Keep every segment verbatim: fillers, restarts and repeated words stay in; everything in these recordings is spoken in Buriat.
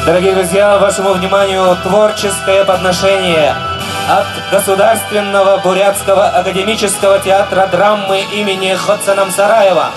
Дорогие друзья, вашему вниманию творческое подношение от Государственного бурятского академического театра драмы имени Хоца-Намсараева.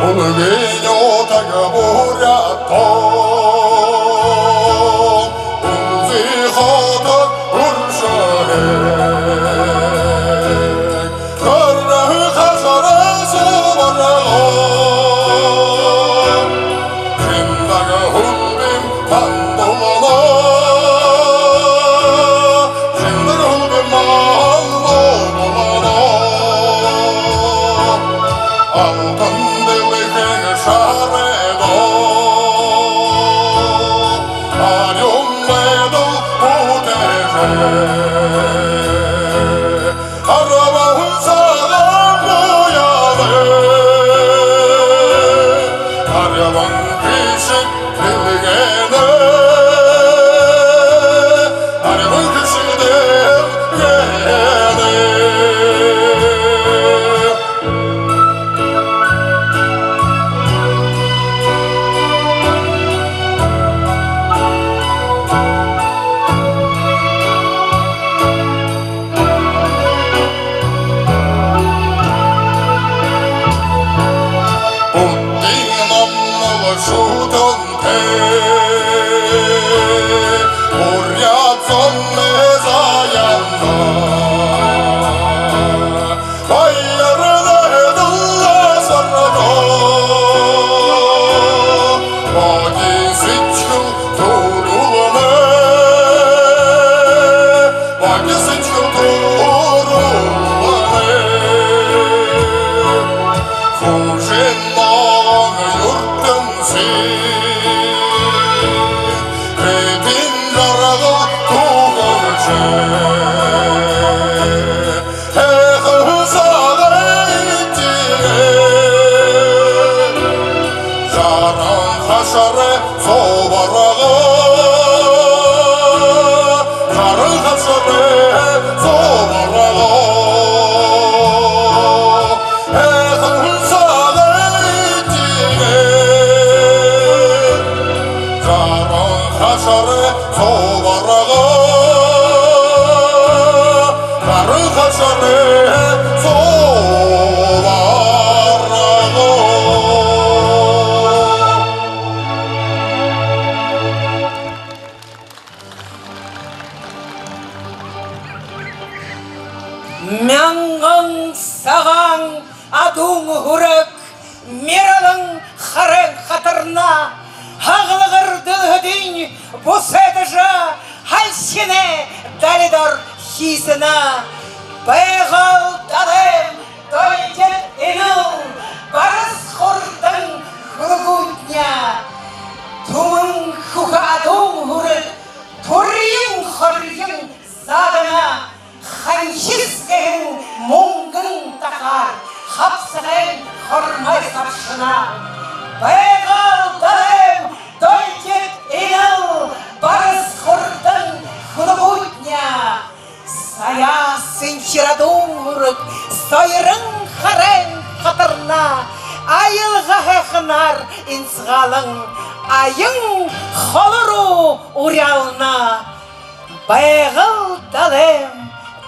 Үлгы нютаг буряадтаа үнзы хото үршөөһэй. Хара хашараа субаргаа. Шэнэдэр хүлбиин хандуулна. Шэнэдэр хүлбиин мандуулна. Алтан дэлхэйн шарайда арюун байдал бүтээжэ. Арбан сагаан буяалай, арбан хэшэг дэлгэнэй, арбан хэшэг дэлгэнэй. Буддын номнол шүтэнтэй буряад зомнай заяанда баярай дулаасарда боди сэдьхэл түрүүлнэ. Боди сэдьхэл түрүүлнэ. Хүшэр ногоон юртэмсын хэдэн жаргал түхэжэ. Һайхан сагай эдеэ жаран хашарай субаргаа. Жаран хашарай субаргаа. Һайхан сагай эдеэ жаран хашарай субаргаа. Жаран хашарай субаргаа. Мянган сагаан адуун һүрэг мэрилэн харайнь хатарна. Һагалагар дэлхэйн бусадажа, һалхинай далидор хиисэнэ. Байгал далайн дойдод энэл барас хурдан хүлэгүүдни. Түмэн хүхэ адуун һүрэг түрын хорьён заадана. Ханхис гэһэн мүнгэн тахаар хабсагайн хормой сабшана. Байгал далайн дойдод энэл барас хурдан хүлэгүүдни. Саяа сэнхир адуун һүрэг сойрон харайнь хатарна. Аялга һайханаар инсагаалан, аян холо руу уряална. Байгал далайн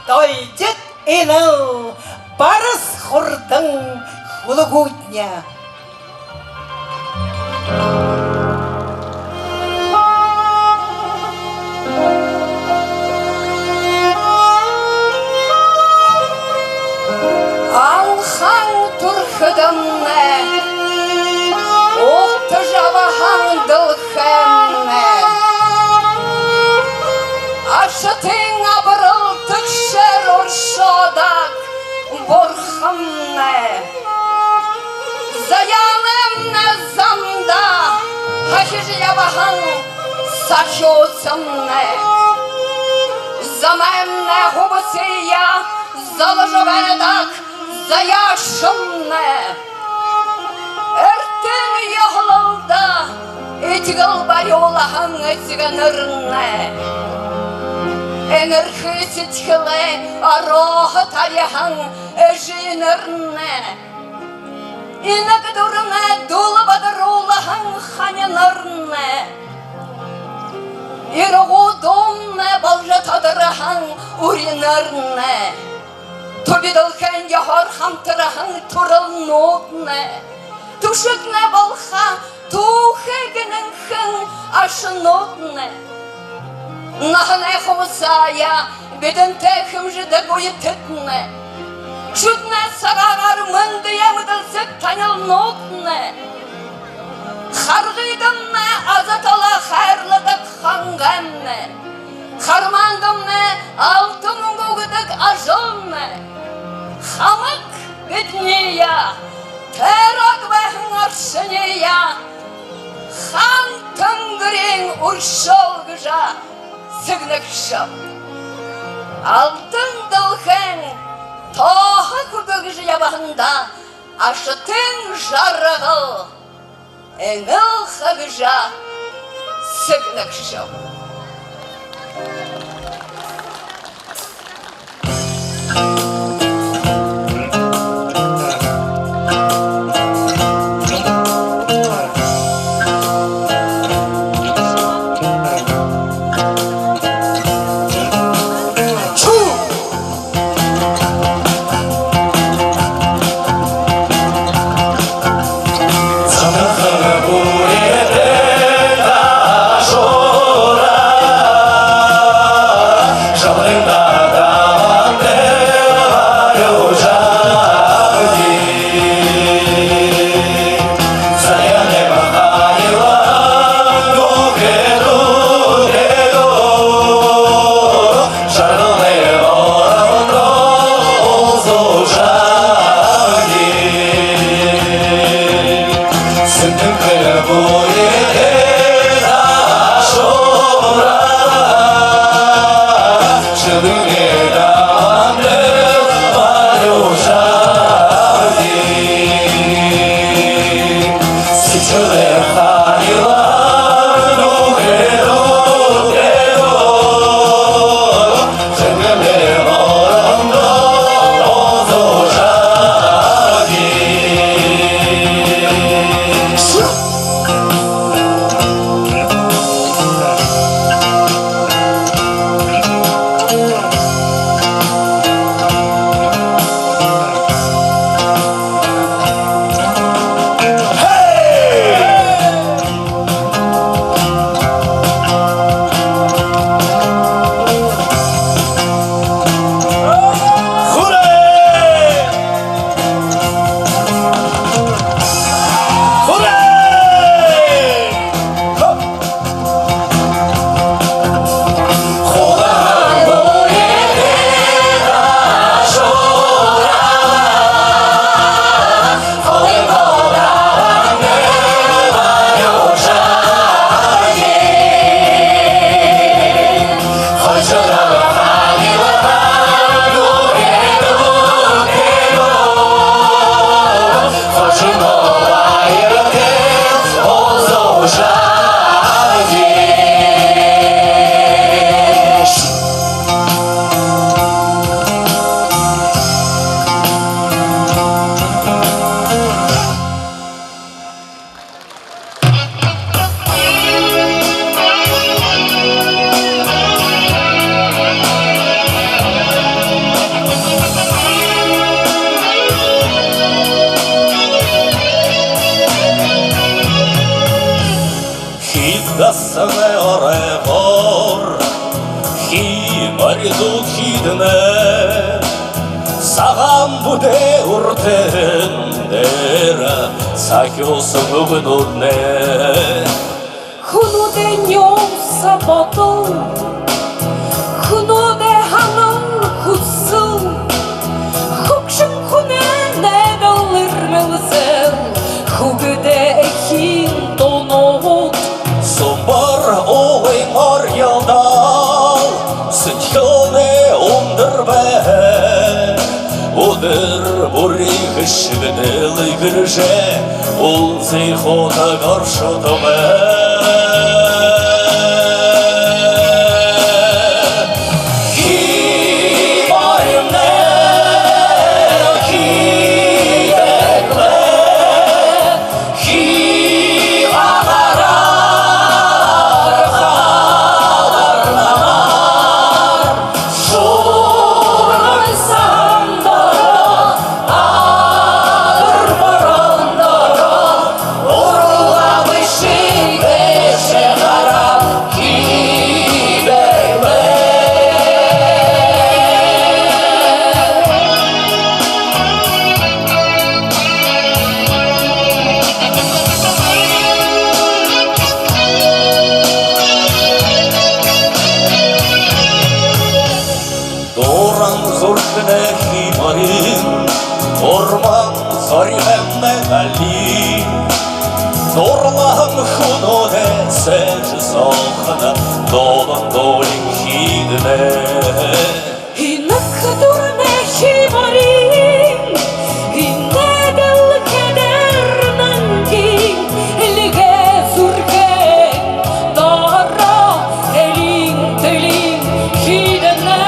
дойдод энэл барас хурдан хүлэгүүдни. Анхан түрэхэдэмнай угтажа абаһан дэлхэймнай ашатын абаралтагшаар оршодог бурхамнай. Заяанаймнай замда һахижа ябаһан сахюусамнай. Замаймнай хубсаһаа залажа байдаг заяашамнай. Эртын ёһололдо этигэл барюулһан эсэгэнэрнай. Энэрхы сэдьхэлээ орооһо таряаһан эжынэрнай. Инаг дурнай дүлэ бадаруулһан ханинарнай. Ирагуу дуумнай болжо тодорһон үринэрнай. Түби дэлхэйн ёһоор хамтарһан түрэлнүүднай. Үшөөнэй болохо түүхэ гэнэнхэн ашанууднай. Наһанай хубсаһаа бидэнтэй хэмжэдэг үетэднай. Шүдэнэй сагаагаар мэндые мэдэлсэг танилнууднай. Харгыдамнай аза тала хайрладаг хангаймнай. Хармаандамнай алтан мүнгэ үгэдэг ажалнай. Хамаг бидэниие, тойроод байһан оршониие хаан тэнгэриин үршөөл гэжэ сэгнэгшэб. Алтан дэлхэйн тооһо хүргэгшэ ябаһанда, ашатын жаргал энэл хагжа сэгнэгшэб. Хид дасанай оройгоор хии моридууд хидэнэ. Сагаан бүдэ үртэн дээрэ сахюусан үгэнүүднай. Хүнүүдэй нюуса бодол, хүнүүдэй һанал хүсэл, хүгшэн хүнэй найдал эрмэлзэл, хүүгэдэй эхын дуунууд. Сумбар уулын орьёлдол сэдьхэлнай үндэр байһан. Үдэр бүри хэшэгдэл эгэлжэ, үлзы хутаг оршодогой. Дурлаһан хүнүүдэй сээжэ зоохон дуулан дуулин хиидэнэ. Инаг дурнай хии морин, энэ дэлхэй дээрэ нангин эльгэ зүрхэн доро элин тэлин хиидэнэ.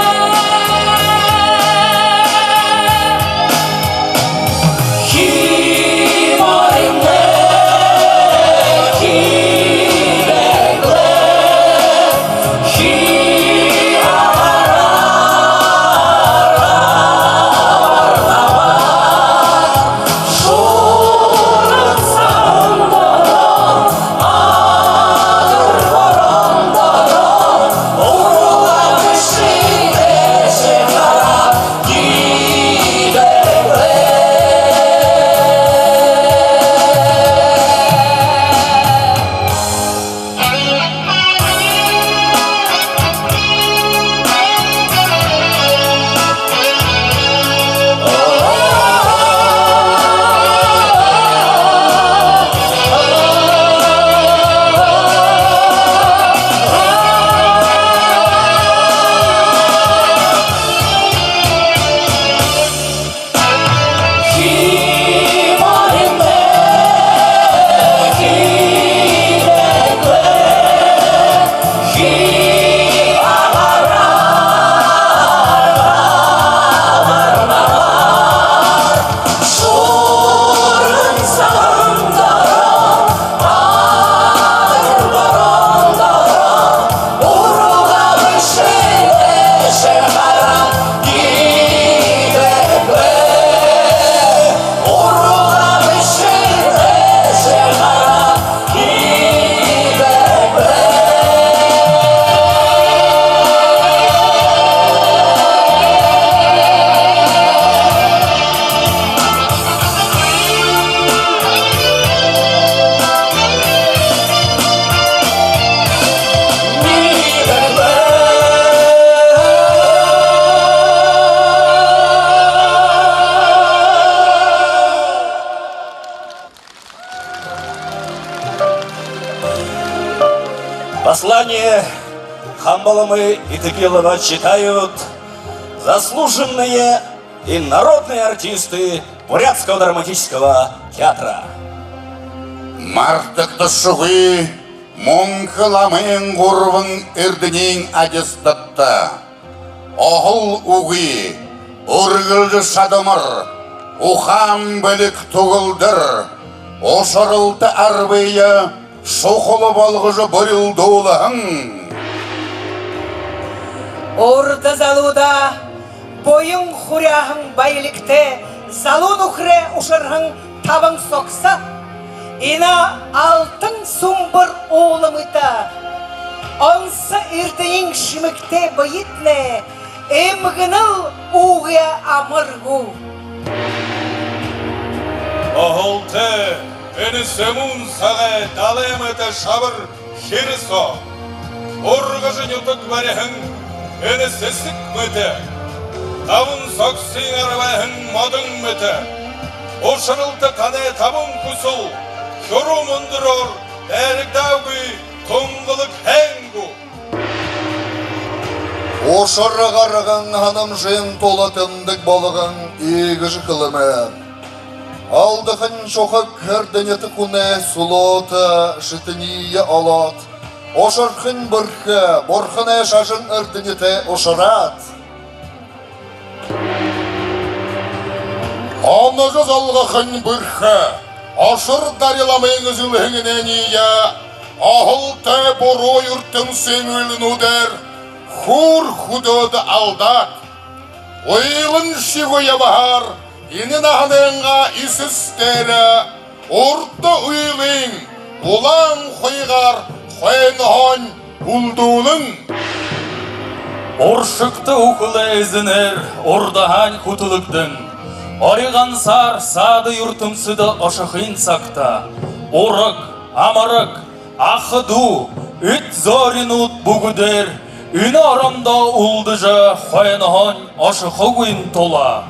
Послание Хамба ламы и Топилова читают заслуженные и народные артисты Бурятского драматического театра. Мартагдашагүй Мүнхэ ламын гурбан эрдэниин адистадта: оһол үгы, үргэлжэ шадамар, ухаан бэлиг, түгэлдэр, ушаралта арбые шухала болгожо бүрилдүүлһэн. Урда залуудаа буян хуряаһан баялигтай залуу нүхэрэй ушарһан табан согсо, энэ алтан сүмбэр уула мэтэ онсо эрдэниин шэмэгтэй бэетнай эмгэнэл үгэ амар гү? Оһолтой энэ сэмүүн сагай далай мэтэ шабар хирэ соо ургажа нютаг бариһан энэ сэсэг мэтэ, табан согсын арбайһан модон мэтэ ушаралта танай табан хүсэл хюруу мүндэрөөр дайрагдаагүй тунгалаг һайн гү? Ушар гарган һанамжын тула тэмдэг болгон иигэжэ хэлэмээр: алдахань шухаг эрдэнитэ хүнэй сүлөөтэ шэтэниие олоод, ушархань бэрхэ, бурханай шажан эрдэнитэй ушараад. Оножо золгохонь бэрхэ, ушар дари ламын эзэлһэн энээниие оһолтой буруу юртэмсын үйлэнүүдээр хүүр хүдөөдэ алдаад, уйлан шэгүй ябаһаар энэ наһанайнгаа эсэс дээрэ урда үйлын улаан хуйгаар хойноһоонь үлдүүлэн. Уршагта үхэлэй эзэнээр урдаһаань хүтэлэгдэн, ори гансаар саада юртэмсэдэ ошохын сагта ураг, амараг, аха дүү, эд зөөринүүд бүгэдөөр энэ орондоо үлдэжэ, хойноһоонь ошохогүйн тула.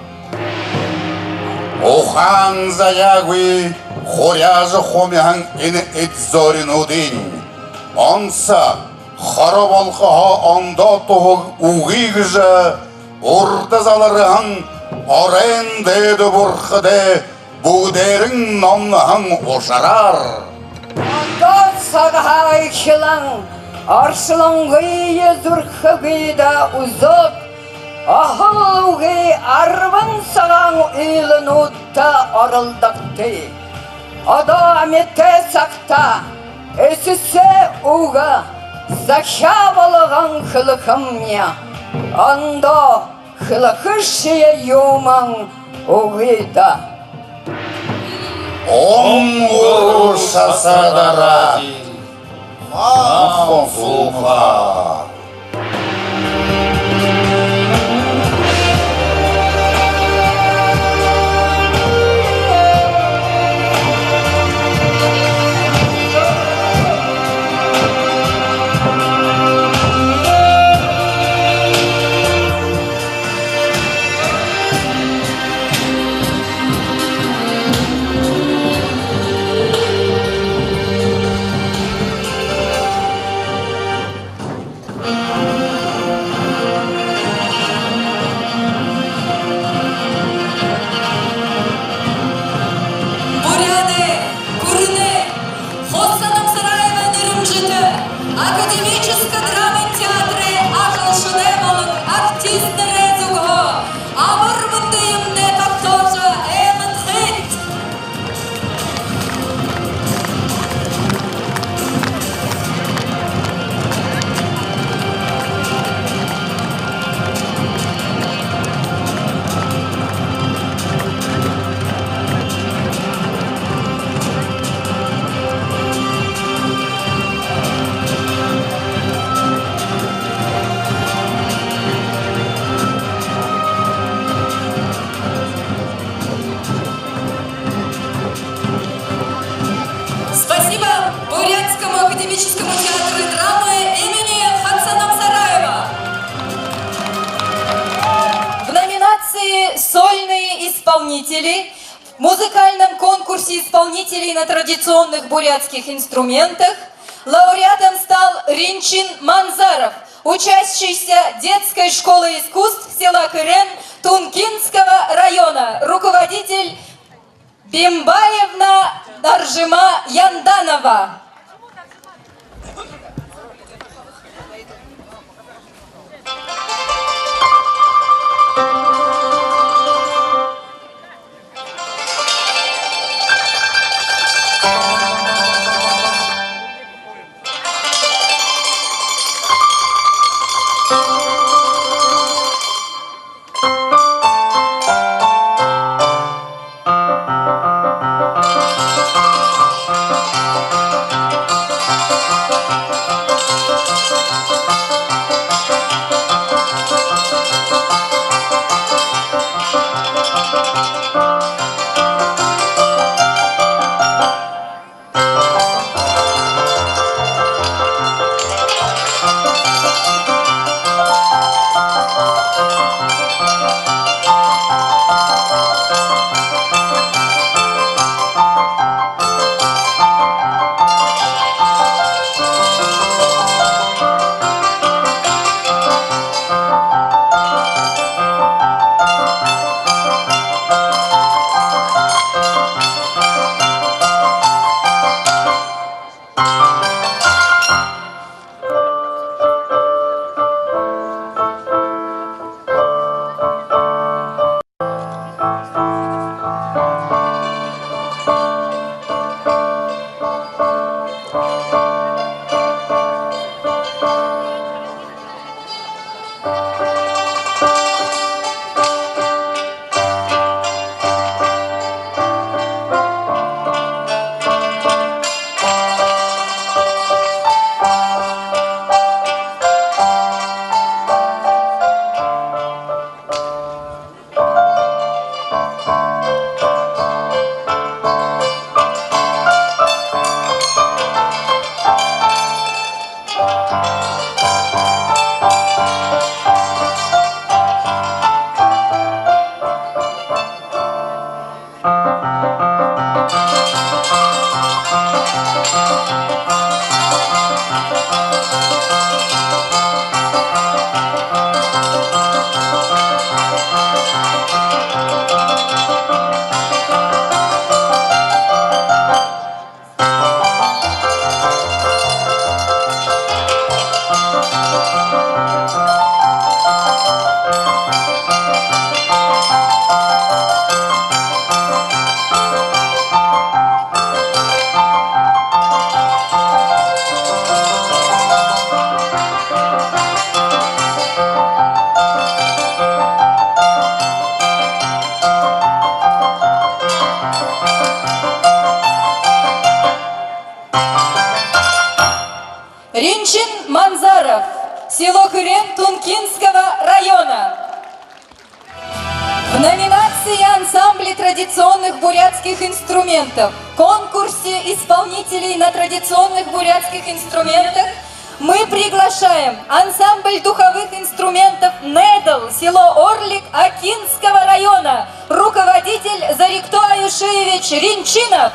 Ухаан заяагүй, Хуряажа хумиһан энэ эд зөөринүүдынь онсо, хоро болохоһоо ондоо туһа үгы гэжэ урда заларһан оройн дээдэ бурхадай бүгэдээрэн номноһон ушараар. Ондоо сагһаа эхилэн оршолонгые зүрхэгүйдэ үзөөд, охол үгы арбан сагаан үйлэнүүдтэ оролдогты. Одоо амитай сагта эсэсэй үгэ захяа болгон хэлэхэмни. Ондоо хэлэхэшье юумэн үгы даа. Онгор шасадараа. Махан сууха. Буряадай гүрэнэй Хоца Намсараевай нэрэмжэтэ академическэ драмын театрай ажалшадай болон артистнарай зүгһөө амар мэндыемни тогтоожо айлдахыт. Спасибо Бурятскому академическому театру драмы имени Хоца Намсараева. В номинации «Сольные исполнители» в музыкальном конкурсе исполнителей на традиционных бурятских инструментах лауреатом стал Ринчин Манзаров, учащийся детской школы искусств села Кырен Тункинского района, руководитель Бимбаевна Наржима Янданова. Ринчин Манзаров, село Хырен Тункинского района. В номинации «Ансамбли традиционных бурятских инструментов» конкурсе исполнителей на традиционных бурятских инструментах мы приглашаем ансамбль духовых инструментов «Недл», село Орлик Окинского района, руководитель Зарикто Аюшиевич Ринчинов.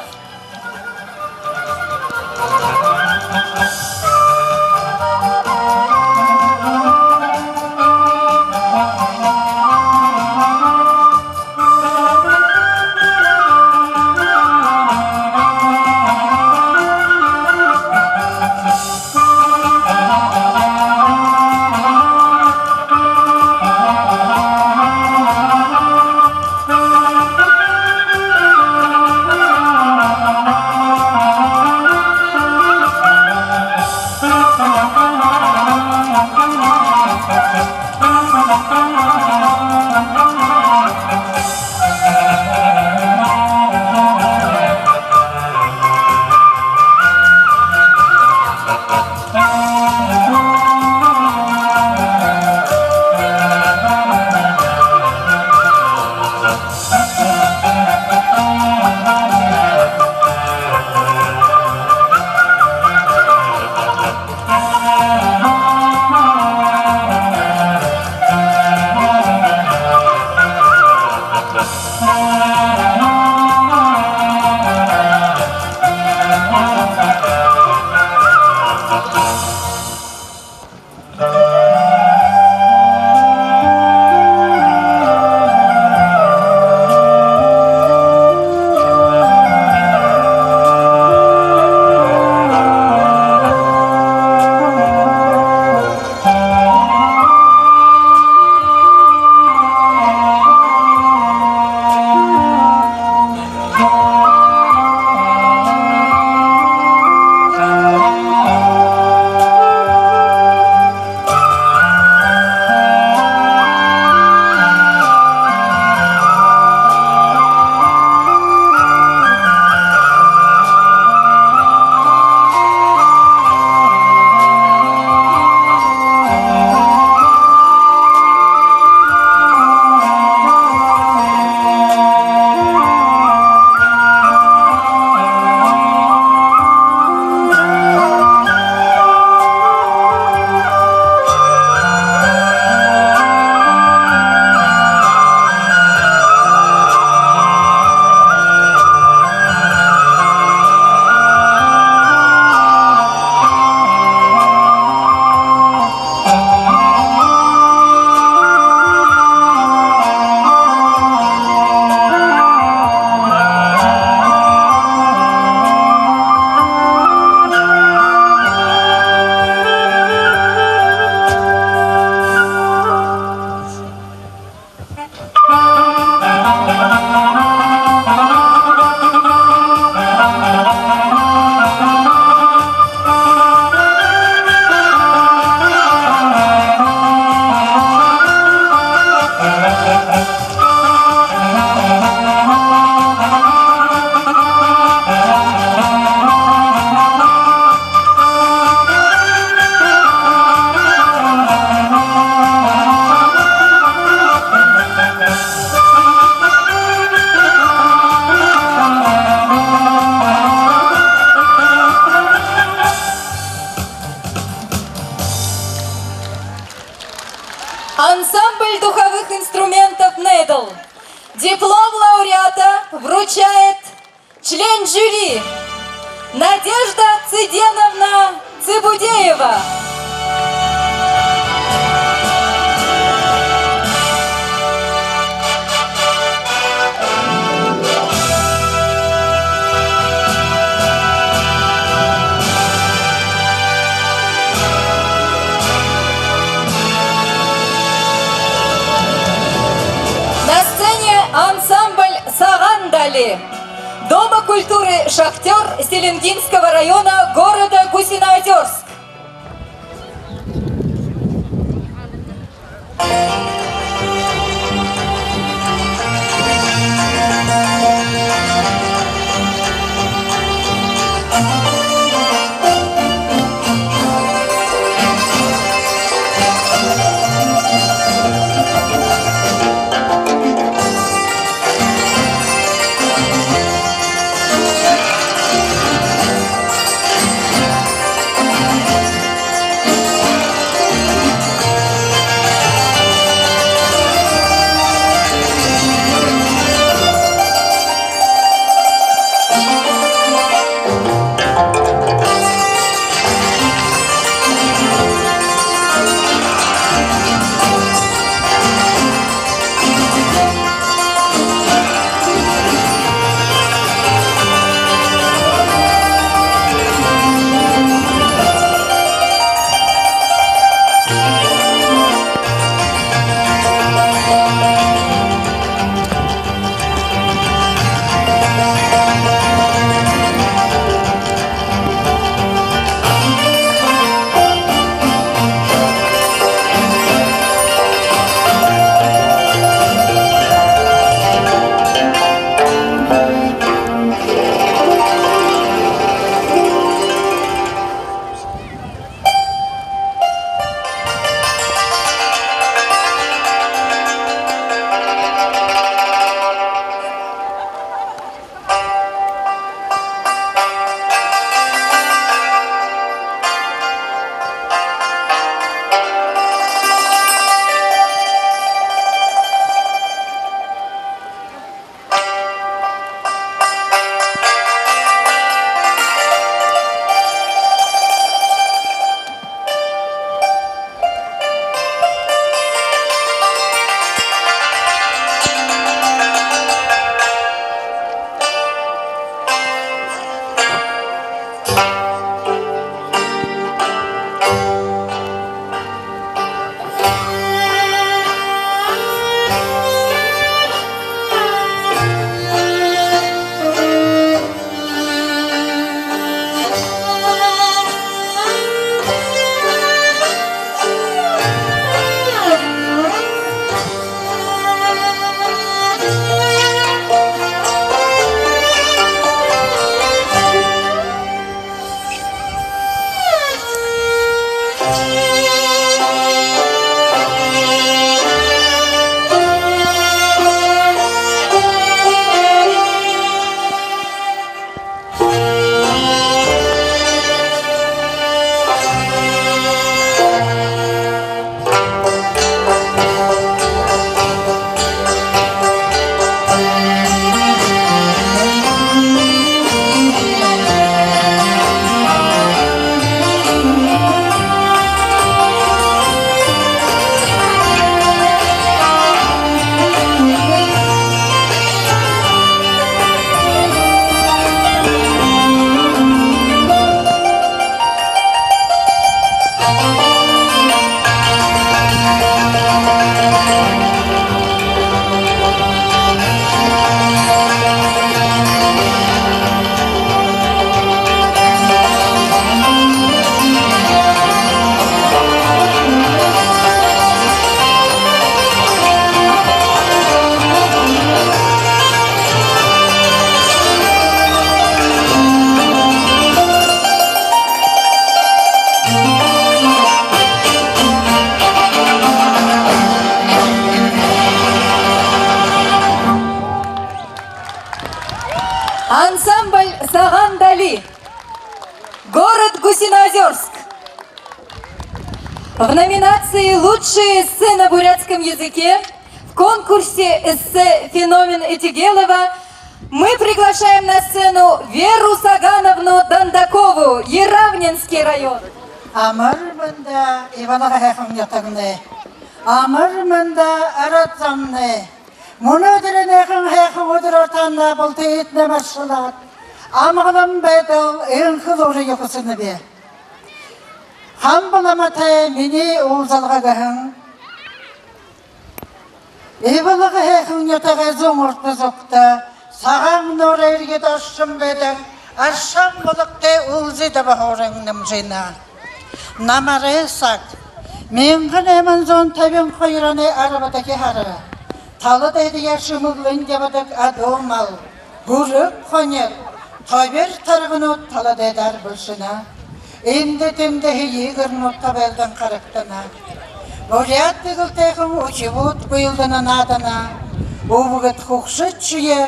Ансамбль духовых инструментов «Недл». Диплом лауреата вручает член жюри Надежда культуры «Шахтёр» Селенгинского района города Гусиноозёрск. Ансамбль «Сагаан дали», город Гусиноозёрск. В номинации «Лучшее эссе на бурятском языке» в конкурсе эссе «Феномен Этигелова» мы приглашаем на сцену Веру Сагановну Дандакову, Еравнинский район. Амар мэндэ, Иваново һайхан нютагнай. Амар мэндэ, арад зомнай. Мүнөөдэрэй һайхан, һайхан үдэрөөр таанадаа бултыетнай амаршалаад, амгалан байдал, энхэ зураг хүсэнэб. Хамба ламатай минии уулзалга гэһэн Ивалга һайхан нютагай зүүн урда зүгтэ Сагаан нуурай эрьедэ оршон байдаг аршаан булагтай Үлзы дабһуурынь нэмжынэ. Намарай саг мянга найман зуун табин хоёр оной арбадахи һара тала дайдаяа шэмэглэн ябадаг адуу мал, һүрэг хонид, тобир тарганууд тала дайдаар бэлшэнэ. Эндэ тэндэ һэеы гэрнүүд табайлдан харагдана. Буряад дэгэлтэйхэн үхибүүд гүйлдэнэ, наадана. Үбгэд, хүгшэд шье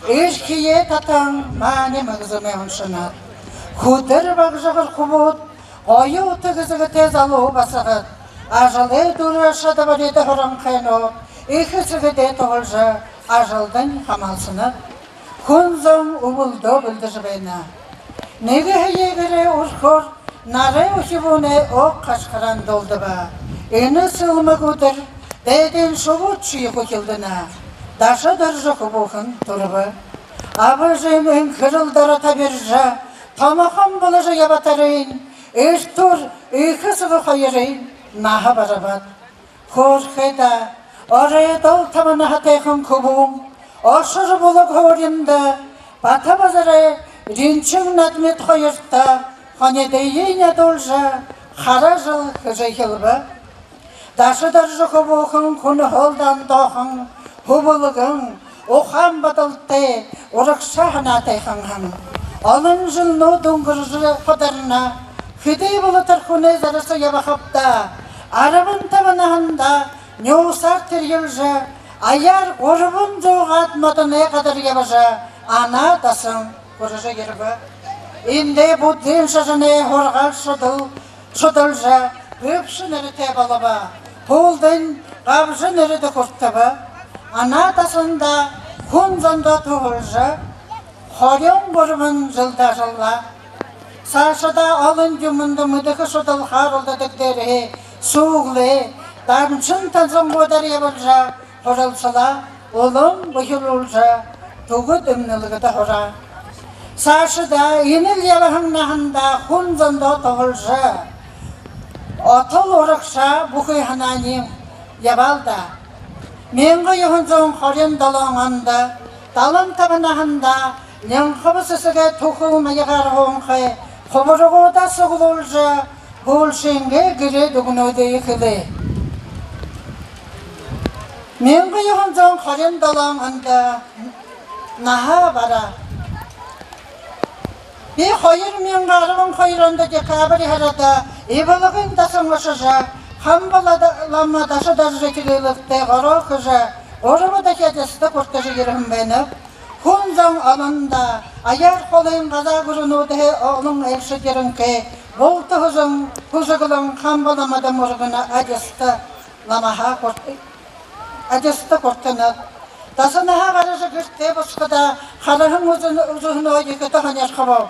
эрхиеэ татан, маани мэгзэмээ уншана. Хүдэр багажагар хүбүүд, гоё утаа гэзэгэтэй залуу басагад ажалай дүрэ шадабарида һуранхайнууд эхэ эсэгэдээ туһалжа, ажалдань хамһалсана. Хүн зон үбэлдөө бэлдэжэ байна. Нэгэ һэеы гэрэй үрхөөр нарай үхибүүнэй уг хашхаран дуулдаба. Энэ сэлмэг үдэр дээдын шубууд шье хүхилдэнэ. Даша Доржо хүбүүхэн түрэбэ. Аба эжымнай хэрэл доро табиржа, томохон боложо ябатарынь, эртүүр эхэ эсэгэ хоёрынь наһа бараба. Хөөрхэй даа, оройдоол табан наһатайхан хүбүүн Ошор булаг һууринда Бата-Базарай Ринчин-Надмит хоёрто хонидыень ядуулжа, хара жэл хэжэ эхилбэ. Даша Доржо хүбүүхэн хүнһөө ондоохон, хүбэлгэн, ухаан бодолтой, урагшаа һанаатайхан һэн. Олон жэлнүүд үнгэржэ ходорно. Хэды болотор хүнэй зараса ябахаб даа, арбан табан наһандаа нюусаар тэрьелжэ, аяар гурбан зуугаад модоной гадар ябажа, Анаа дасан хүрэжэ ерэбэ. Эндээ буддын шажанай һургаал шудал-, шудалжа, гыбшэ нэрэтэй болобо. Һүүлдэнь габжа нэрэдэ хүртэбэ. Анаа дасанда хүн зондоо туһалжа, хорин гурбан жэлдэ ажаллаа. Саашадаа олон юумэндэ мэдэхэ, шудалхаар урилдадаг дээрэһээ сүүглээ, дамжан танзангуудаар ябуулжа, һуралсалаа улам бэхилүүлжэ, түгэд эмнэлгэдэ һураа. Саашадаа энэл ябаһан наһандаа хүн зондоо туһалжа, отол урагшаа бүхы һанаань ябаал даа. Мянга юһэн зуун хорин долоон ондо далан табан наһандаа Линхабас эсэгэ түхэл маягаар һуунхай хубарагуудаа суглуулжа, һүүлшынгээ гэрэй дүгнүүдые эхилээ. Мянга юһэн зуун хорин долоон ондо наһа бараа. Би хоёр мянга арбан хоёр ондо декабрь һарада Ивалгын дасан ошожо, Хамба лада-, лама Даша Доржо Этигэлэйтэй гороо хэжэ, гурбадахи адиста хүртэжэ ерэһэн байнаб. Хүн зон олон даа, аяар холын газаа гүрэнүүдһээ олон айлшад ерэнхэй, булта һүзэн, һүзэглэн Хамба ламада мүргэнэ, адиста ламаһаа хүрт-, адиста хүртэнэ. Дасанһаа гаража гэртээ бусахадаа, хараһан үзэ-, үзэһэнөө ехэтэ һонирхобоб.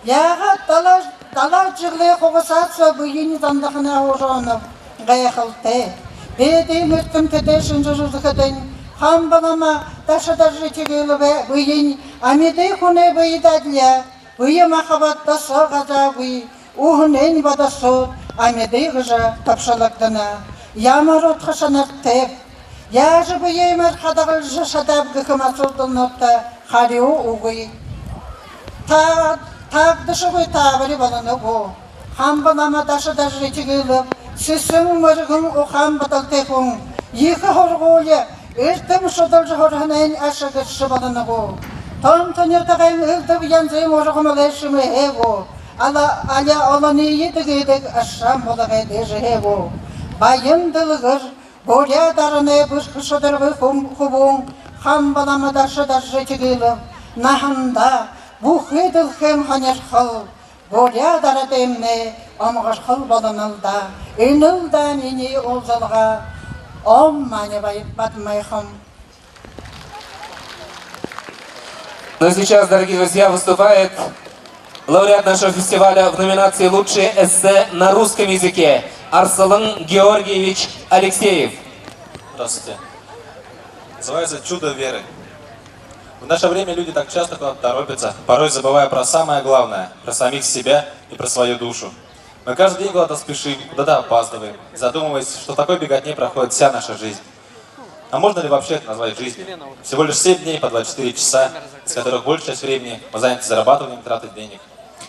Яагаад далаа, далаа жэглээ хугасаа соо бэень зандаханаа һуужа унаб? Гайхалтай. Бэедэ эртэмтэдэй шэнжэжэ үзэхэдэнь, Хамба лама Даша Доржо Этигэлэйб бэень амиды хүнэй бэедэ адли. Бэе махабад, досоо газаагүй, үһэнэйнь бодосууд амиды гэжэ табшалагдана. Ямар удха шанартайб? Яажа бэеэмээр хадагалжа шадааб гэхэ асуудалнуудта харюу үгы. Та-, таагдашагүй таабари болоно гү? Хамба лама Даша Доржо Этигэлэйб сэсэн мэргэн ухаан бодолтой хүн. Ехэ һургуули, эрдэм шудалжа һураһанайнь аша гэршэ болоно гү? Тон тонютагай элдэб янзын ургамалай шэмэһээ гү? Ала-, али олониие дэгэдэг аршаан булагай дээжэһээ гү? Баян дэлгэр Буряад аранай бэрхэ шударгы хүм-, хүбүүн Хамба лама Даша Доржо Этигэлэйб наһандаа бүхы дэлхэйн һонирхол, буряад арадаймнай омогорхол болонол даа. Энэл даа минии уулзалга. Ом мани бай-, бадмайхам. Ну и сейчас, дорогие друзья, выступает лауреат нашего фестиваля в номинации «Лучшее эссе на русском языке» Арсалан Георгиевич Алексеев. Здравствуйте. Называется «Чудо веры». В наше время люди так часто куда-то торопятся, порой забывая про самое главное, про самих себя и про свою душу. Мы каждый день куда-то спешим, куда-то опаздываем, не задумываясь, что в такой беготне проходит вся наша жизнь. А можно ли вообще это назвать жизнью? Всего лишь семь дней по двадцать четыре часа, из которых большая часть времени мы заняты зарабатыванием и тратой денег.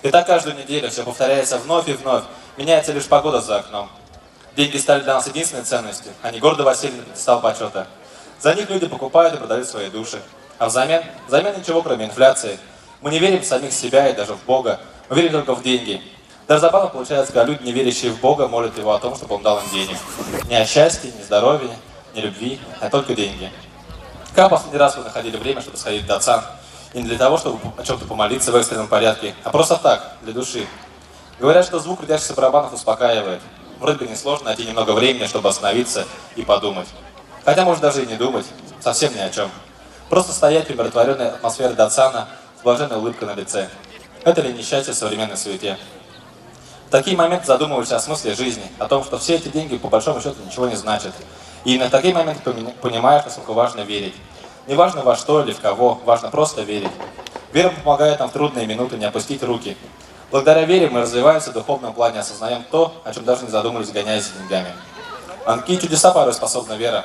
И так каждую неделю всё повторяется вновь и вновь. Меняется лишь погода за окном. Деньги стали для нас единственной ценностью. Они гордо воссели на пьедестал почёта. За них люди покупают и продают свои души. А взамен? Взамен ничего, кроме инфляции. Мы не верим в самих себя и даже в Бога. Мы верим только в деньги. Даже забавно получается, когда люди, не верящие в Бога, молят Его о том, чтобы Он дал им денег. Не о счастье, не здоровье, не любви, а только деньги. Как последний раз вы находили время, чтобы сходить в датсан? И не для того, чтобы о чём-то помолиться в экстренном порядке, а просто так, для души. Говорят, что звук крутящихся барабанов успокаивает. Вроде бы несложно найти немного времени, чтобы остановиться и подумать. Хотя, может, даже и не думать, совсем ни о чём. Просто стоять в умиротворённой атмосфере датсана с блаженной улыбкой на лице. Это ли не счастье в современной суете? В такие моменты задумываешься о смысле жизни, о том, что все эти деньги, по большому счёту, ничего не значат. И именно в такие моменты поми-, понимаешь, насколько важно верить. Не важно во что или в кого, важно просто верить. Вера помогает нам в трудные минуты не опустить руки. Благодаря вере мы развиваемся в духовном плане, осознаём то, о чём даже не задумывались, гоняясь за деньгами. А на какие чудеса порой способна вера?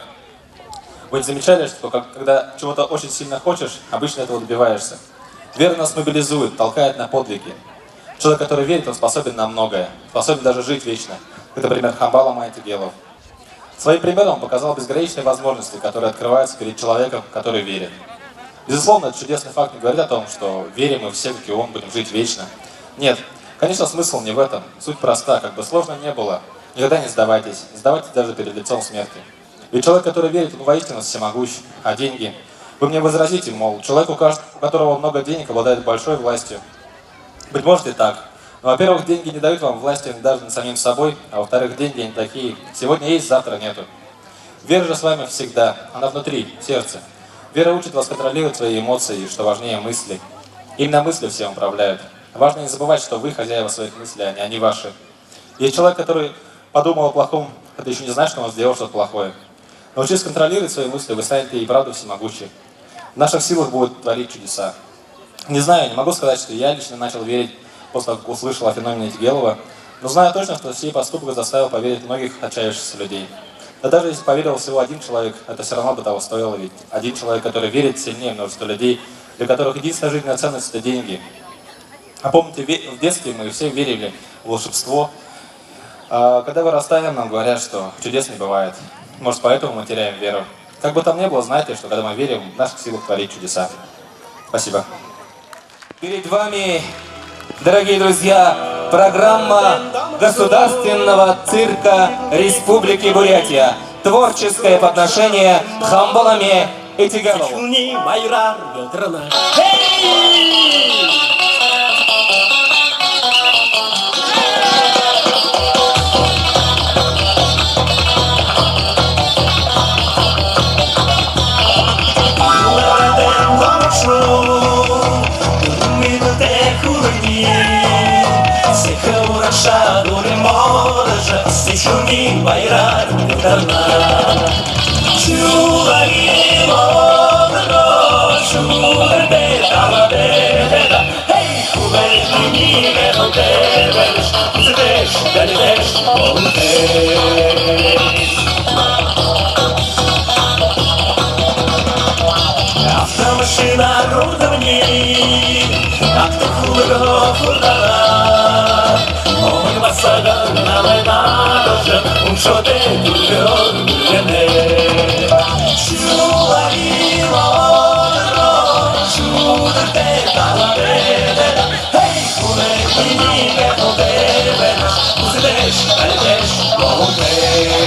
Вы не замечали, что как-, когда чего-то очень сильно хочешь, обычно этого добиваешься? Вера нас мобилизует, толкает на подвиги. Человек, который верит, он способен на многое, способен даже жить вечно, как, например, Хамбала Майтигелов. Своим примером он показал безграничные возможности, которые открываются перед человеком, который верит. Безусловно, этот чудесный факт не говорит о том, что верим мы все, как и он, будем жить вечно. Нет, конечно, смысл не в этом. Суть проста: как бы сложно ни было, никогда не сдавайтесь, не сдавайтесь даже перед лицом смерти. Ведь человек, который верит, он воистину всемогущ. А деньги? Вы мне возразите, мол, человек, у кажд-, у которого много денег, обладает большой властью. Быть может и так. Но, во-первых, деньги не дают вам власти даже над самим собой, а во-вторых, деньги не такие. Сегодня есть, завтра нету. Вера же с вами всегда, она внутри, в сердце. Вера учит вас контролировать свои эмоции, и, что важнее, мысли. Именно мысли всем управляют. Важно не забывать, что вы хозяева своих мыслей, а не они ваши. Есть человек, который подумал о плохом, это ещё не значит, что он сделал что-то плохое. Научитесь контролировать свои мысли, вы станете и правда всемогущи. В наших силах будет творить чудеса. Не знаю, не могу сказать, что я лично начал верить после того, как услышал о феномене Этигелова, но знаю точно, что сей поступок заставил поверить многих отчаявшихся людей. Да даже если поверил всего один человек, это всё равно бы того стоило, ведь один человек, который верит, сильнее множества людей, для которых единственная жизненная ценность — это деньги. А помните, ве-, в детстве мы все верили в волшебство. А когда вырастаем, нам говорят, что чудес не бывает. Может, поэтому мы теряем веру. Как бы там ни было, знайте, что когда мы верим, в наших силах творить чудеса. Спасибо. Перед вами, дорогие друзья, программа Государственного цирка Республики Бурятия. Творческое подношение Хамбаламе Этигалову. Сахилни байраар болтарна. Эй! Сахилни байраар болтарна. Чулагило, шударбэ, талабэ, эй, хүбэй, минии бэхэлтэй бэш, үзэбэш, далибэш, болонтэй. Автомашина рулдамни, автохулгоо хурдаа. Омог басаган намайе наадажа, уншотой түргөөр гэнэ. Шулагило, шударбэ, талабэ, эй, хүбэй, минии бэхэлтэй бэш, үзэбэш, далибэш, болонтэй.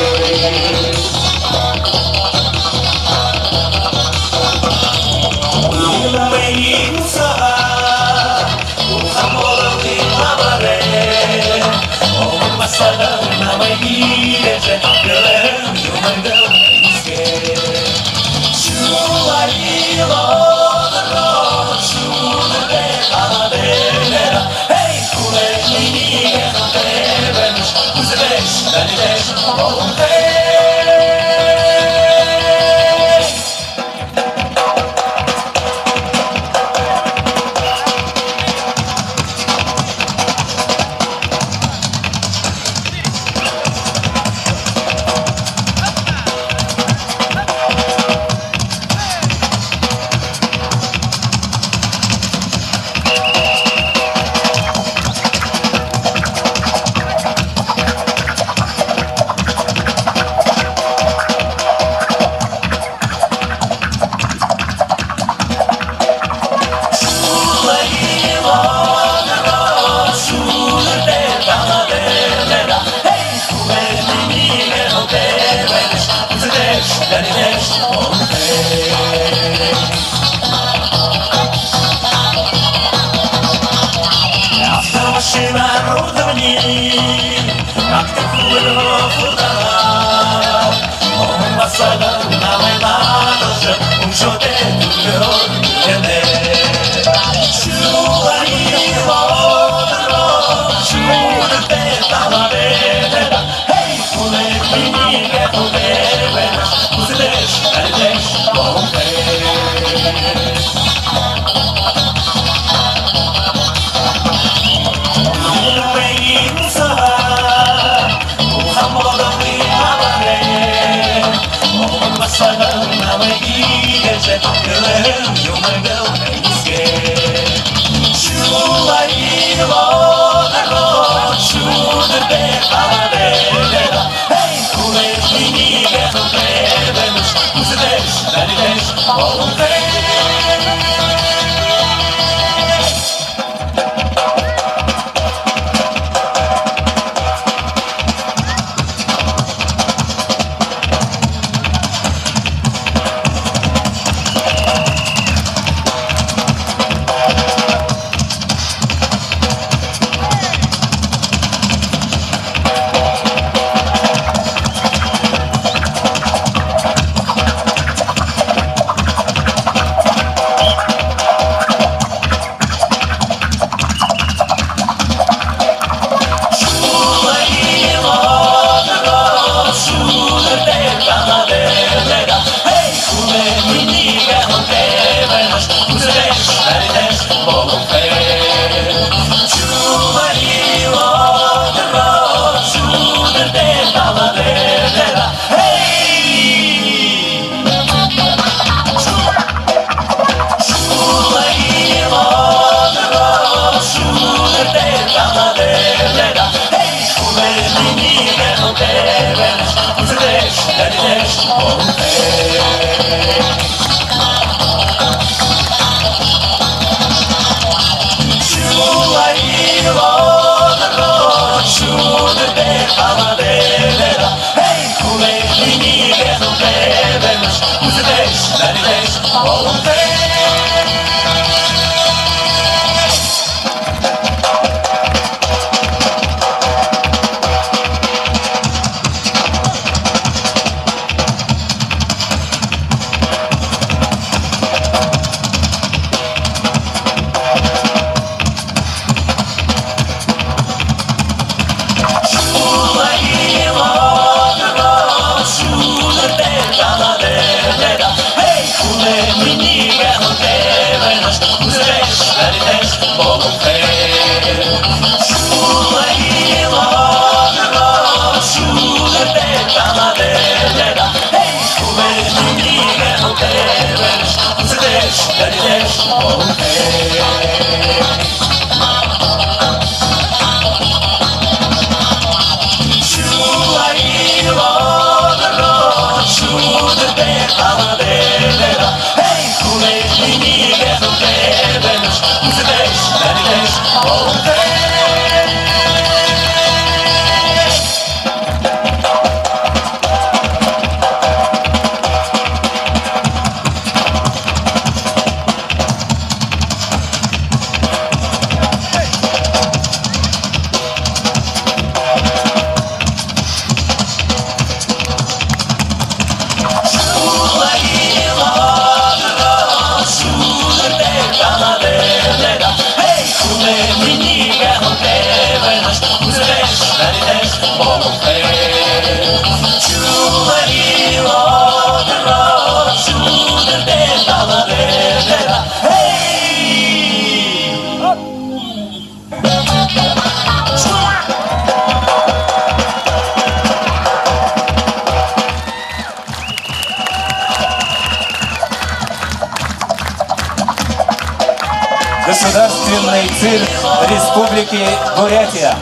Государственный цирк Республики Бурятия.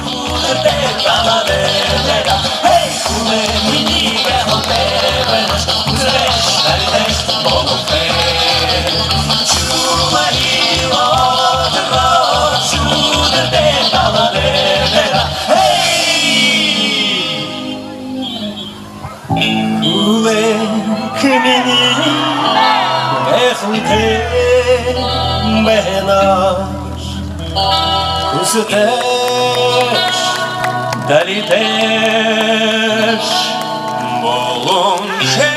Тэш, дали тэш боломжи.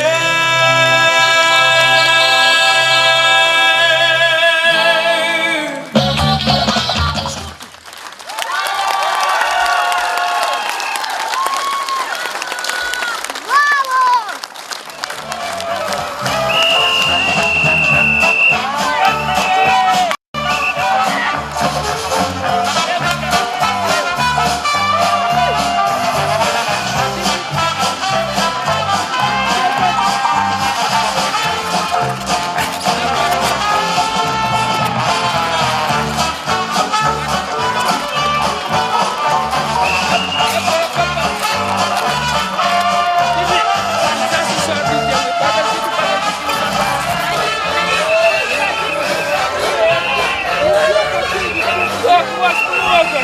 Как вас много!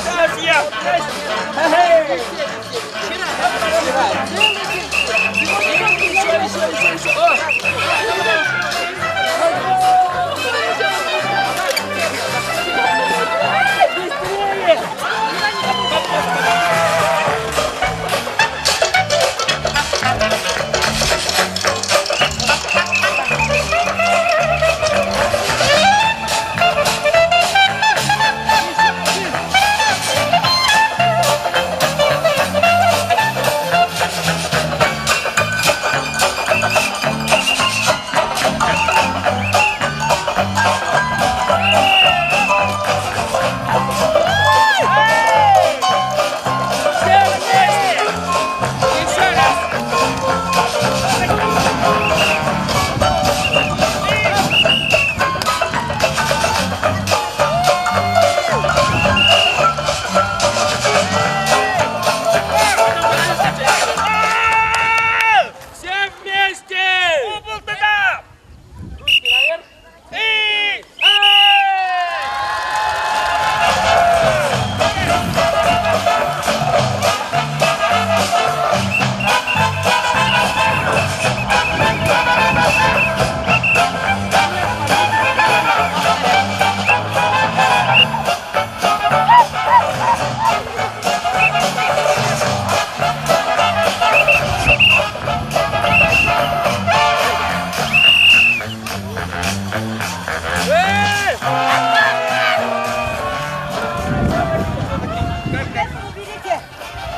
Сейчас я! Все вместе! Убыл туда! Ручки наверх! И...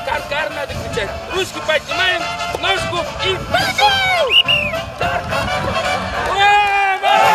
Кар-кар надо кричать. Ручки поднимаем, ножку и пошёл! Ура! Молодец!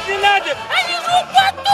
Не надо! Они упадут!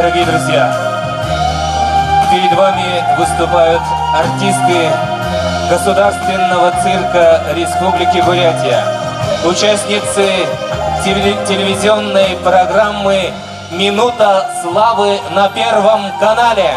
Дорогие друзья, перед вами выступают артисты Государственного цирка Республики Бурятия, участницы теле-, телевизионной программы «Минута славы» на Первом канале.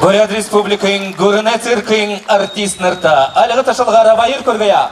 Буряад Республикын гүрэнэй циркын артистнарта альга ташалгаараа баяр хүргэе.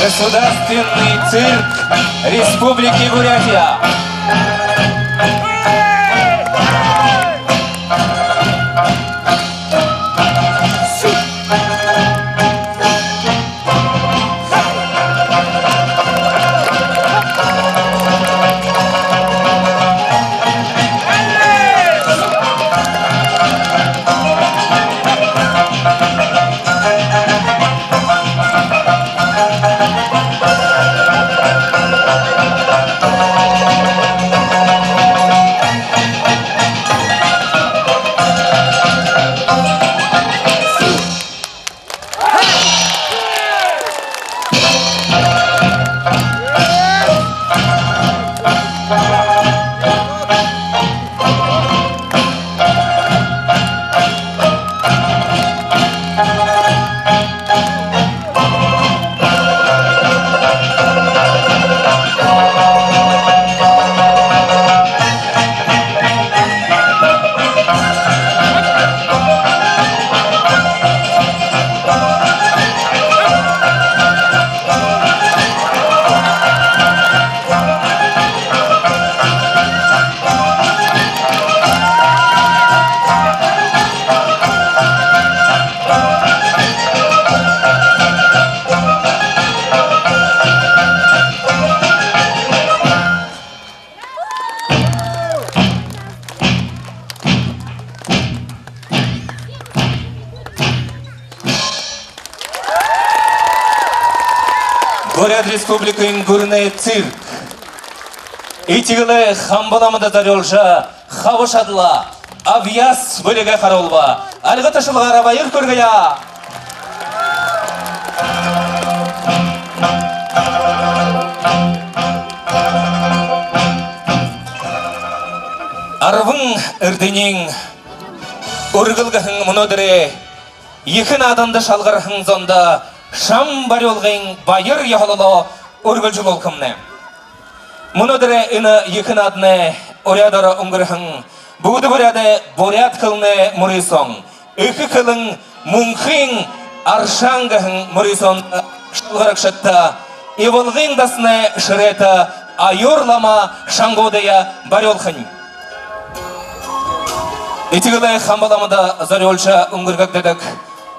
Государственный цирк Республики Бурятия. Буряад Республикын гүрэнэй цирк. Этигэл Хамба ламада зорюулжа, хаба шадалаа, абьяас бэлигээ харуулба. Альга ташалгаараа баяр хүргэе. Арбан эрдэниин үргэл гэһэн мүнөөдэрэй ехэ нааданда шалгарһан зондо шан барюулгын баяр ёһололоо үргэлжэлүүлхэмнай. Мүнөөдэрэй энэ ехэ нааданай уряадаар үнгэрһэн Бүгэдэ буряадай буряад хэлэнэй мүрысөөн, «Эхэ хэлэн мүнхын аршаан» гэһэн мүрысөөндэ шалгарагшадта Ивалгын дасанай шэрээтэ Аюур лама шангуудые барюулхань. Этигэл Хамба ламада зорюулжа үнгэргэгдэдэг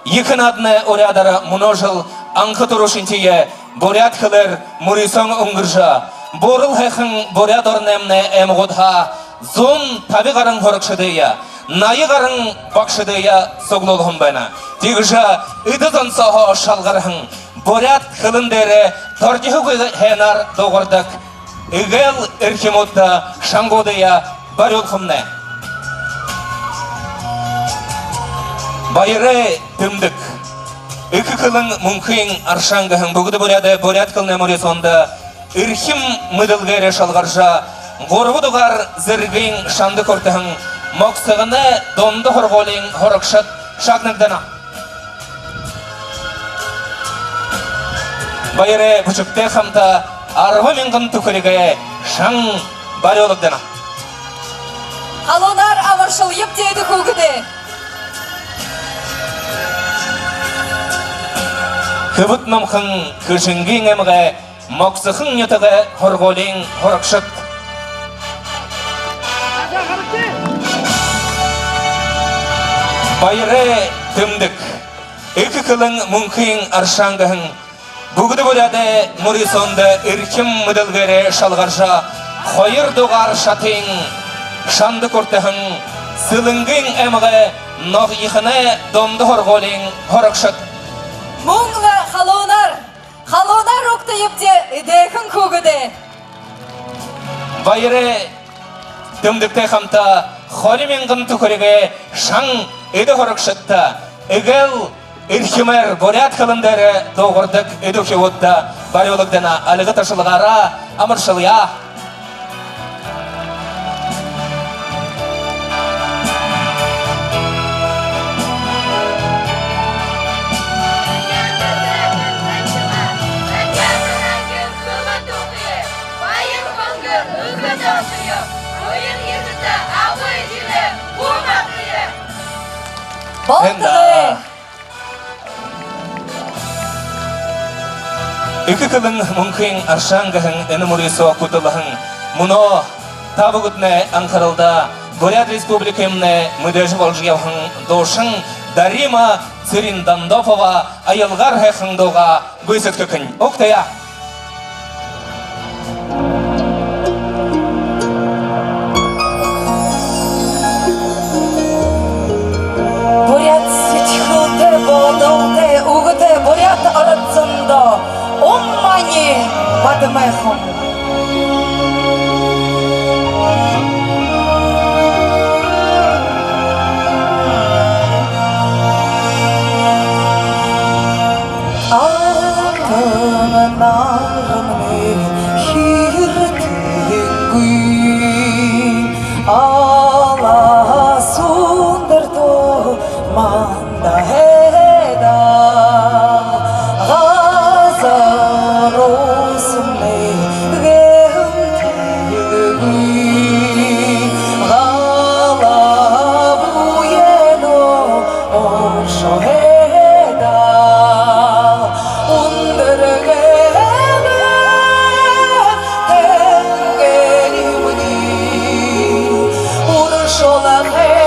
ехэ нааданай уряадаар мүнөө жэл анха түрүүшынхиеэ буряад хэлээр мүрысөөн үнгэржэ, буурал һайхан Буряад ороноймнай аймагуудһаа зуун таби гаран һурагшадые, наян гаран багшадые суглуулһан байна. Тиигэжэ эдэ зон сооһоо шалгарһан, буряад хэлэн дээрээ тордиһогүй һайнаар дуугардаг эгээл эрхимүүдтэ шангуудые барюулхамнай. Баярай тэмдэг. «Эхэ хэлэн мүнхын аршаан» гэһэн Бүгэдэ буряадай буряад хэлэнэй мүрысөөндэ эрхим мэдэлгээрээ шалгаржа, гурбадугаар зэргын шанда хүртэһэн Могсогоной дунда һургуулиин һурагшад шагнагдана. Баярай бэшэгтэй хамта арбан мянган түхэригэй шан барюулагдана. Халуунаар амаршалнабди, эдэ хүүгэдээ. Хэбэд номхон Хэжэнгын аймагай Могсохон нютагай һургуулиин һурагшад. Баярай тэмдэг. «Эхэ хэлэн мүнхын аршаан» гэһэн Бүгэдэ буряадай мүрысөөндэ эрхим мэдэлгээрээ шалгаржа, хоёрдугаар шатын шанда хүртэһэн Сэлэнгын аймагай Ногоёхоной дунда һургуулиин һурагшад. Мүн лэ халуунаар, халуунаар угтаябди, эдеэхэн хүүгэдээ. Баярай тэмдэгтэй хамта хорин мянган түхэригэй шан эдэ һурагшадта, эгээл эрхимээр буряад хэлэн дээрэ дуугардаг эдэ үхибүүдтэ барюулагдана. Альга ташалгаараа амаршалая. Болтогой. «Эхэ хэлэн мүнхын аршаан» гэһэн энэ мүрысөө хүтэлһэн, мүнөө та бүгэдэнэй анхаралда Буряад Республикамнай мэдээжэ боложо ябаһан дуушан Дарима Цырендондопова аялгаар һайхан дуугаа гүйсэдхэхэнь. Угтая. Буряад сэдьхэлтэй, бодолтой, үгэтэй буряад ород зондоо Ум маани бадмайхан. Алтан наранай хиртэнгүй, алаа сүүндэртөө манда һайдаа, газар уусамнай гэмтэлгүй, галаа буянаа оршоо һайдаа, үндэр гэһэн тэнгэринь уршуулаа һайдаа.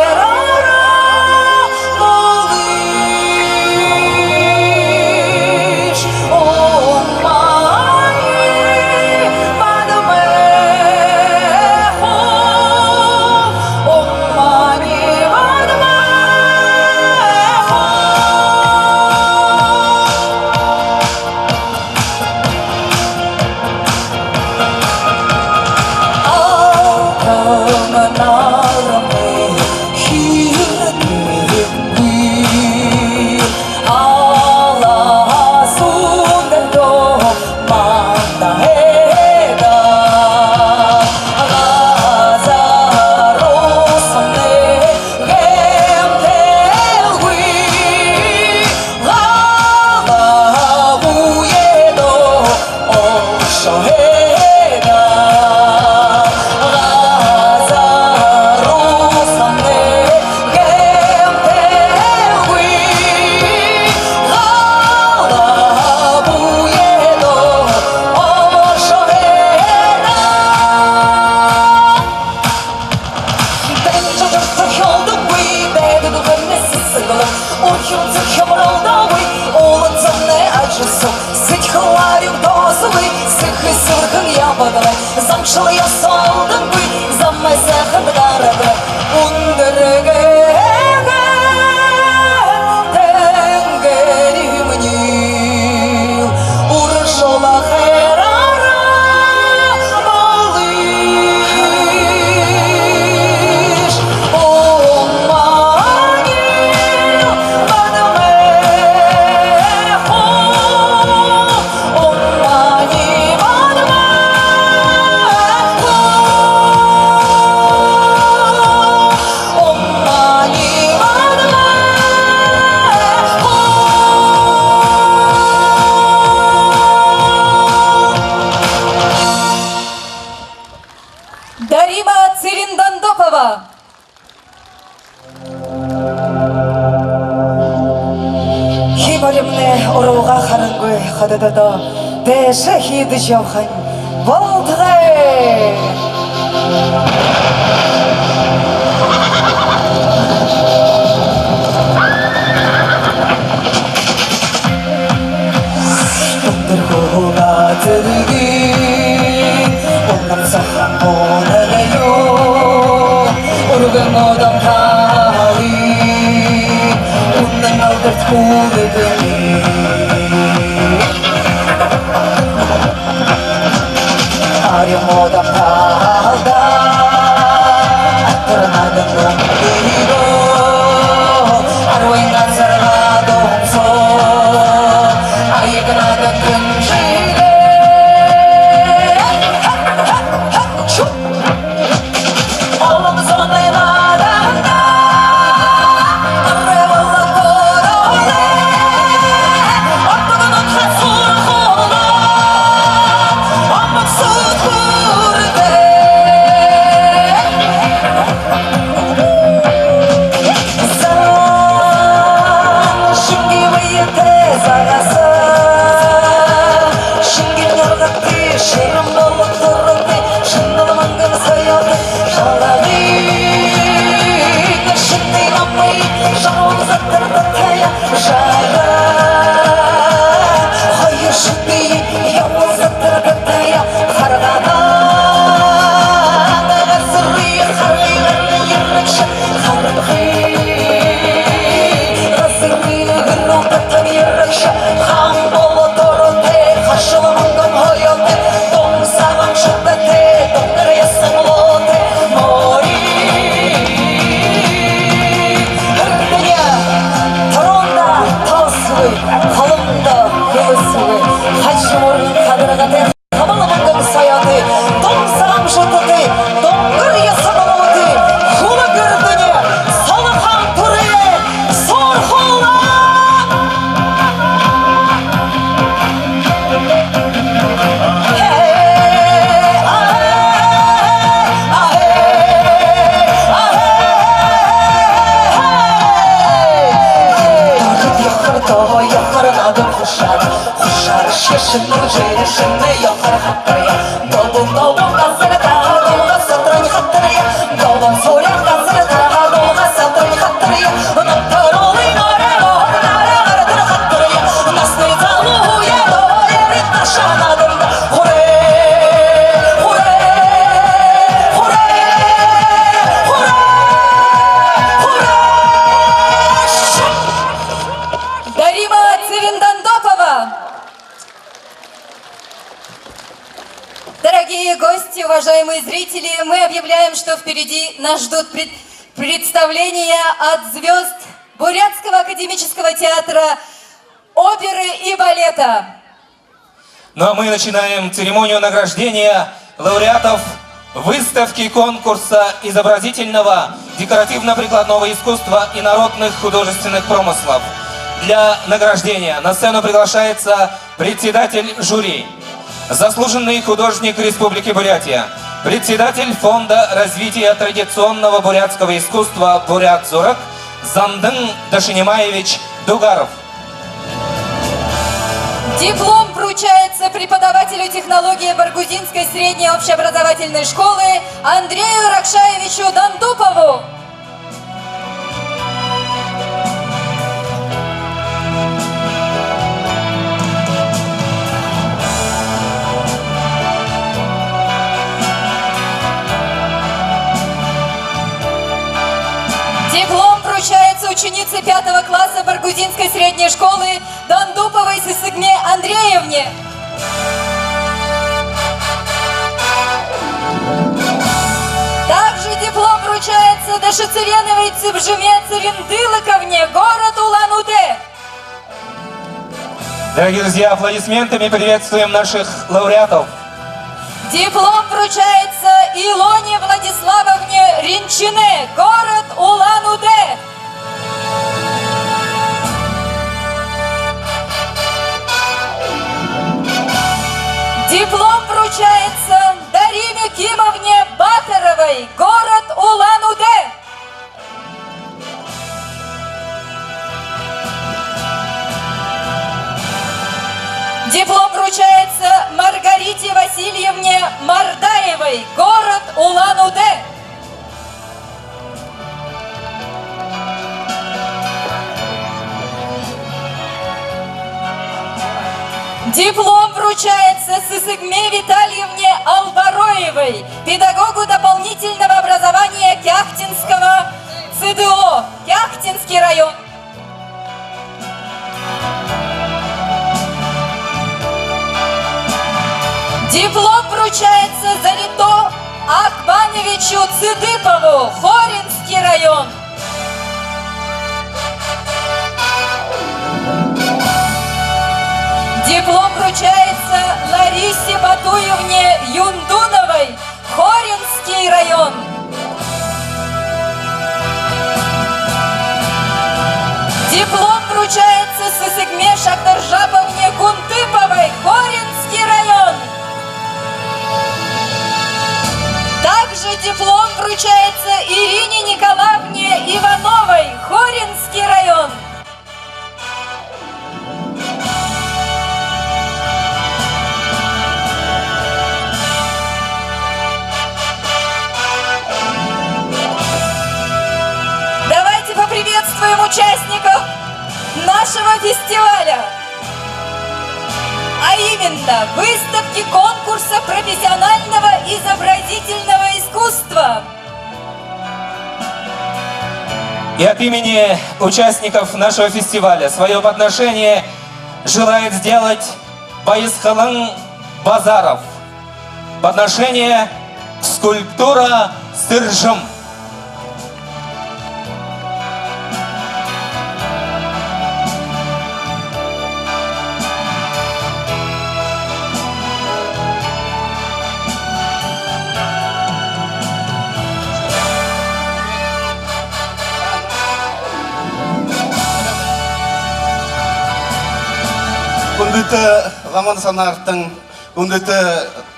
Урхим зүрхэ моролдоогүй, улад зомнай ажасуу, сэдьхэл арюун доосоогүй, сэхэ сэбэрхэн ябадалай, замшалаа ёһолдонгүй, замай һайхан гарадаг, үндэр гэһэн тэнгэринь уршуулаа һайдаа. Дарима Цырендондопова. Хии моримнай уруугаа харангүй, хододоо дээшээ хиидэжэ ябахань болтогой. Үндэр хуула зэргын унаһан саһан бууна гээ юу, үргэн удаан талын үнэн алдарт хүлэгэй. Арюун удаан талдаа атар наадам үнгэрөө, арбан газараа донсоо, аяг наадам хүнжигээ. Олон зоной наадандаа арай болоод оролой. Хабаргатай, хабал мүнгэн соёотой, дун сагаан шүдтэй, дунгар ёһо дунуутай, хүлэг эрдэни, солохон түрые суурхуулаа. Дарима Цырендандопова. Дорогие гости, уважаемые зрители, мы объявляем, что впереди нас ждут пред- представления от звёзд Бурятского академического театра оперы и балета. Ну а мы начинаем церемонию награждения лауреатов выставки конкурса изобразительного, декоративно-прикладного искусства и народных художественных промыслов. Для награждения на сцену приглашается председатель жюри, заслуженный художник Республики Бурятия, председатель Фонда развития традиционного бурятского искусства «Бурят-Зураг» Зандын Дашинимаевич Дугаров. Диплом вручается преподавателю технологии Баргузинской средней общеобразовательной школы Андрею Ракшаевичу Дандупову. Диплом вручается ученице пятого класса Баргузинской средней школы Дандуповой Сысыгме Андреевне. Также диплом вручается Дашицыреновой Цыбжыме Цырендылыковне, город Улан-Удэ. Дорогие друзья, аплодисментами приветствуем наших лауреатов. Диплом вручается Илоне Владиславовне Ринчине, город Улан-Удэ. Диплом вручается Дариме Кимовне Баторовой, город Улан-Удэ. Диплом вручается Маргарите Васильевне Мардаевой, город Улан-Удэ. Диплом вручается Сысыгме Витальевне Албароевой, педагогу дополнительного образования Кяхтинского ЦДО, Кяхтинский район. Диплом вручается Зарито Акбановичу Цыдыпову, Хоринский район. Диплом вручается Ларисе Батуевне Юндуновой, Хоринский район. Диплом вручается Сысыгме Шагдыржаповне Кунтыповой, Хоринский район. Также диплом вручается Ирине Николаевне Ивановой, Хоринский район. Давайте поприветствуем участников нашего фестиваля, а именно выставки конкурса профессионального изобразительного искусства. И от имени участников нашего фестиваля своё подношение желает сделать Баясхалан Базаров. Подношение — скульптура «Сыржым». Хүндэтэ ламанар, санаартан, хүндэтэ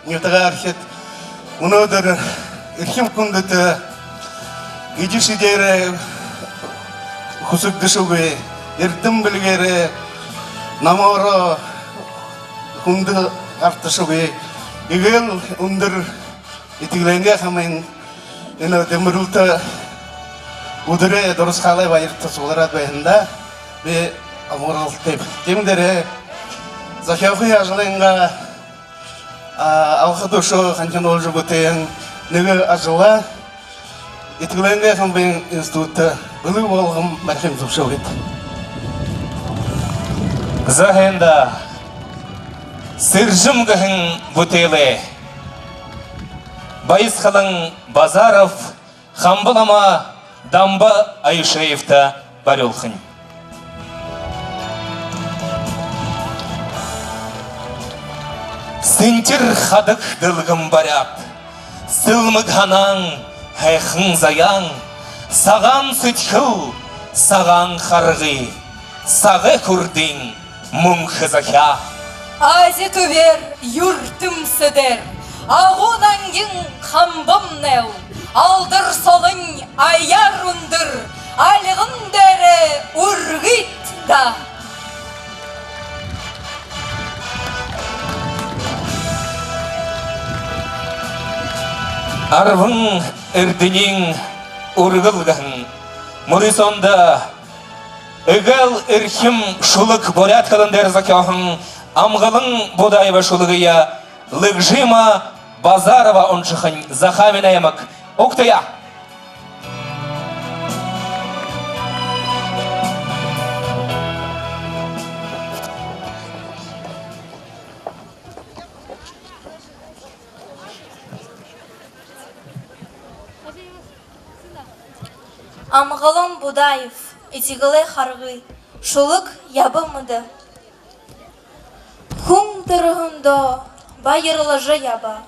нютагаархид, мүнөөдэр эрхим хүндэтэ эдишье дээрээ хүсэгдэшэгүй, эрдэм бэлигээрээ номоороо хүндэ гарташагүй, эгээл үндэр Этигэлэйнгээ хамбын энэ дэмбэрэлтэ үдэрэй дурасхаалай баярта суглараад байһандаа би амаралтайб. Тиимэ дээрээ зохёохы ажалайнгаа, а, алхада үшөө ханхинуулжа бүтээһэн нэгэ ажалаа Этигэлэйнгээ хамбын институтта бэлэг болгон барихыем зүбшөөгыт. За, һайн даа. «Сэржэм» гэһэн бүтээлээ Баясхалан Базаров хамба лама Дамба Аюшеевта барюулхань. Сэнтэр хадаг дэлгэн баряад, сэлмэг һанаан, һайхан заяан, сагаан сэдьхэл, сагаан харгы, сагай хүрдын мүнхэ захяа. Ази түбээр, юртэмсэ дээрэ агуу нангин хамбамнай, алдар солонь аяар үндэр альган дээрээ үргыт даа. Арбан эрдэниин үргэл гэһэн мүрысөөндэ эгээл эрхим шүлэг буряад хэлэн дээрэ зохёоһон Амгалан Будаевай шүлэгые Лыгжима Базарова уншахань. Захааминай аймаг, угтая. Амгалан Будаев. «Этигэлэй харгы». Шүлэг «Яба мэдэ». Хүн түрэһэндөө баярлажа яба.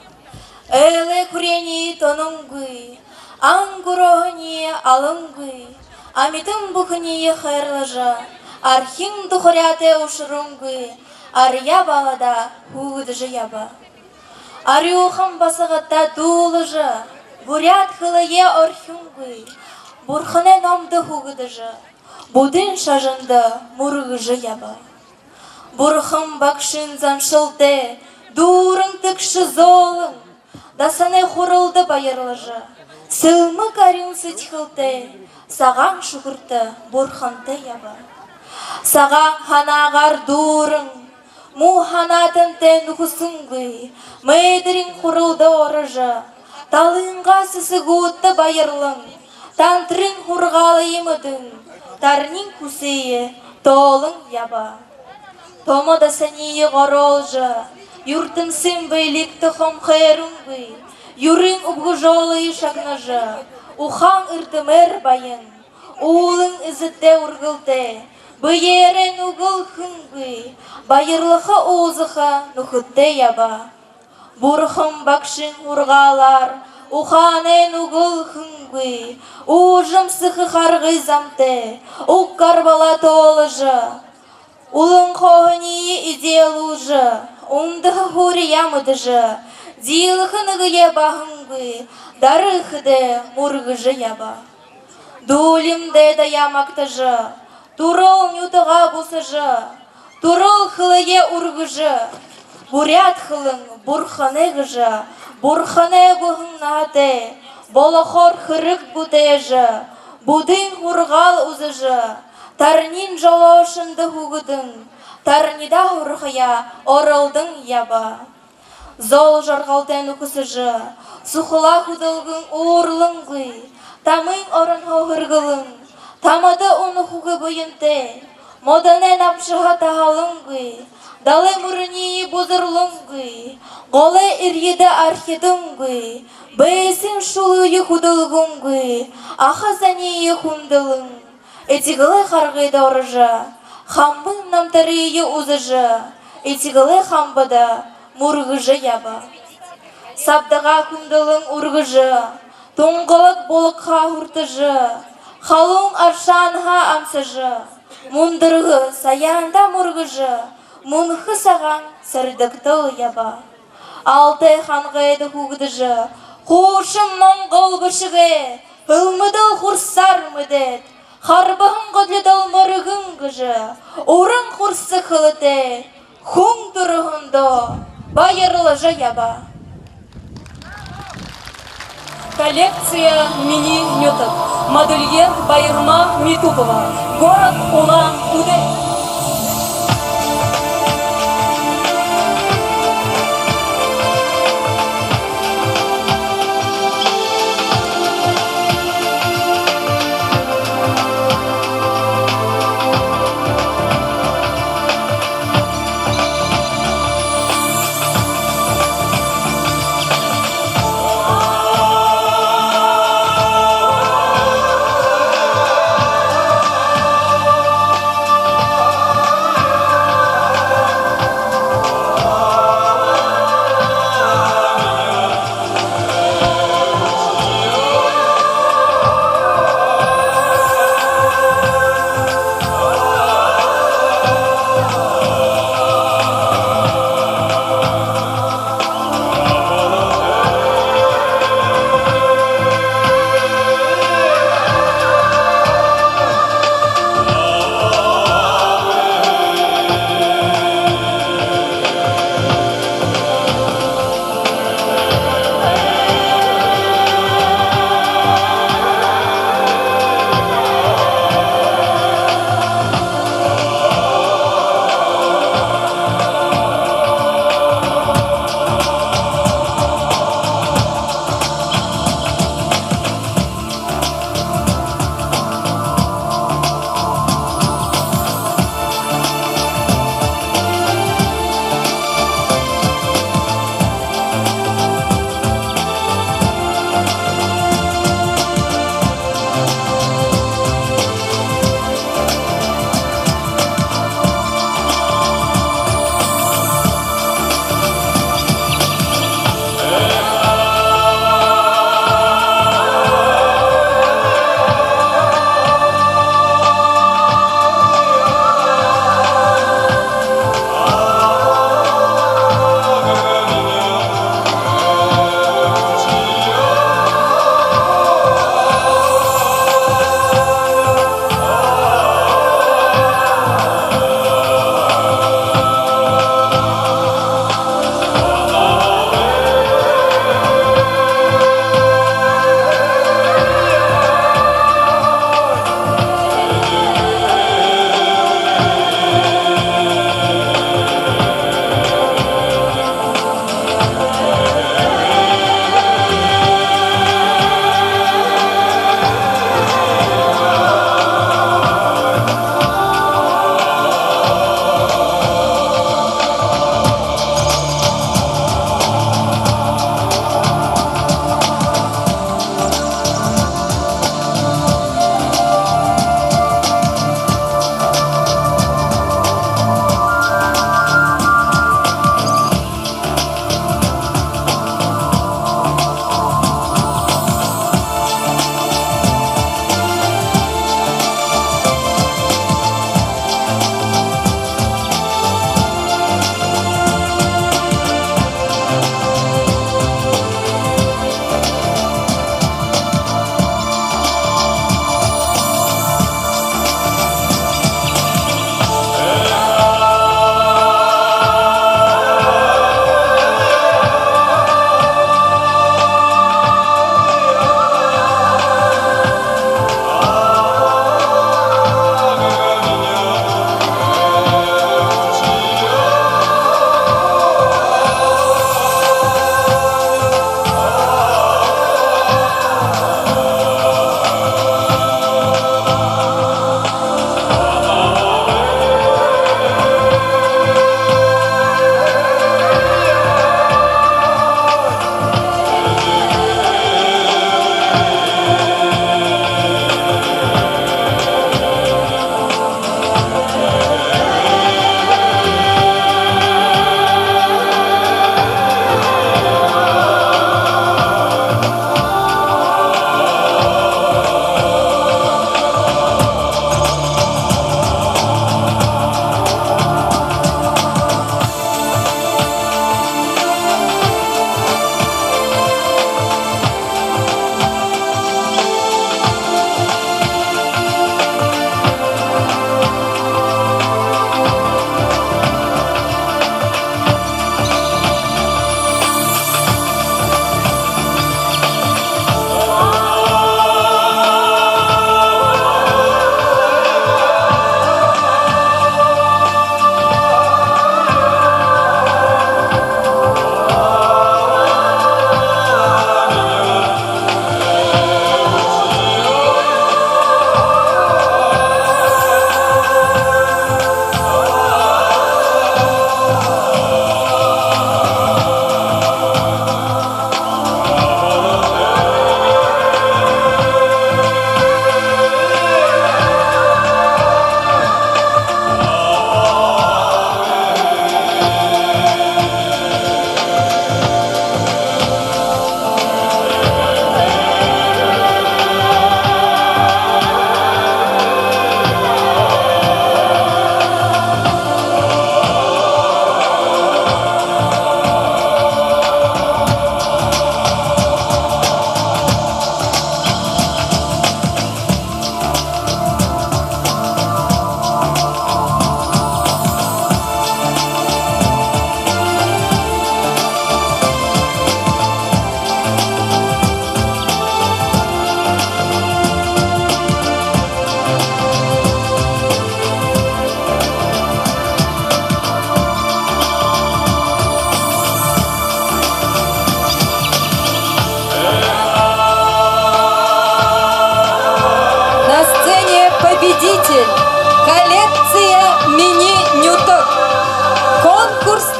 Айлай хүрээниие тононгүй, ан гүрөөһэниие алангүй, амитан бүхэниие хайрлажа, архин духаряатай ушарангүй, арьяа балада хүүгэдэжэ яба. Арюухан басагадта дуулажа, буряад хэлэеэ орхингүй, бурханай номдо хүүгэдэжэ, буддын шажанда мүргэжэ яба. Бурхан багшын заншалтай дүүрэн тэгшэ зөөлэн, дасанай хуралда баярлажа, сэлмэг арюун сэдьхэлтэй, сагаан шүхэртэ бурхантай яба. Сагаан һанаагаар дүүрэн, муу һанаатантай нүхэсэнгүй, майдарин хуралда орожо, талынгаа сэсэгүүдтэ баярлан, тантрын һургаалые мэдэн, тарнин хүсые тоолон яба. Томо дасаниие гороолжо, юртэмсын бэлигтэ хомхойронгүй, юрын үбгэжөөлые шагнажа, ухаан эрдэмээр баян, уулын эзэдтэй үргэлтэй, бэеэрээ нүгэл хэнгүй, баярлаха, уулзаха нүхэдтэй яба. Бурхан багшын һургаалаар ухаанай нүгэл хэнгүй, уужам сэхэ харгы замтай, уг гарбалаа тооложо, улан хооһониие эдеэлүүлжэ, үндэһэ һуури яа мэдэжэ, диилэхэ нэгэеэ баһангүй, дары эхэдээ мүргэжэ яба. Дуулим дайдаяа магтажа, түрэл нютагаа бусажа, түрэл хэлэеэ үргэжэ, буряад хэлэн бурханай гэжэ, бурханай бүхэн наһатай, болохоор хэрэг бүтээжэ, буддын һургаал үзэжэ, тарнин жолоошондо хүүгэдэн, тарнидаа һурахаяа оролдон яба. Зол жаргалтай нүхэсэжэ, сухалаа хүдэлгэн уурлангүй, тамын оронһоо һэргэлэн, тамада унаха үгы буянтай, модоной набшаһа таһалангүй, далай мүрэниие бузарлангүй, голой эрьедэ архидангүй, бэеын шулууе хүдэлгэнгүй, аха зониие хүндэлэн, Этигэлэй харгыда орожо, хамбын намтарые үзэжэ, Этигэлэй хамбада мүргэжэ яба. Сабдагаа хүндэлэн үргэжэ, тунгалаг булагһаа хүртэжэ, халуун аршаанһаа амсажа, мүндэргэ саяанда мүргэжэ, Мүнхэ сагаан сэрдэгтэл ябаа. Алтай хангайда хүгдэжэ, хуушан монгол бэшэгээ элмэдэл хурсаар мэдээд, харбаһан годлидол мэргэн гэжэ уран хурса хэлэтэй хүн түрэһэндөө баярлажа ябаа. Коллекция «Минии нютаг». Модельер Баярма Митупова. Город Улаан-Үдэ.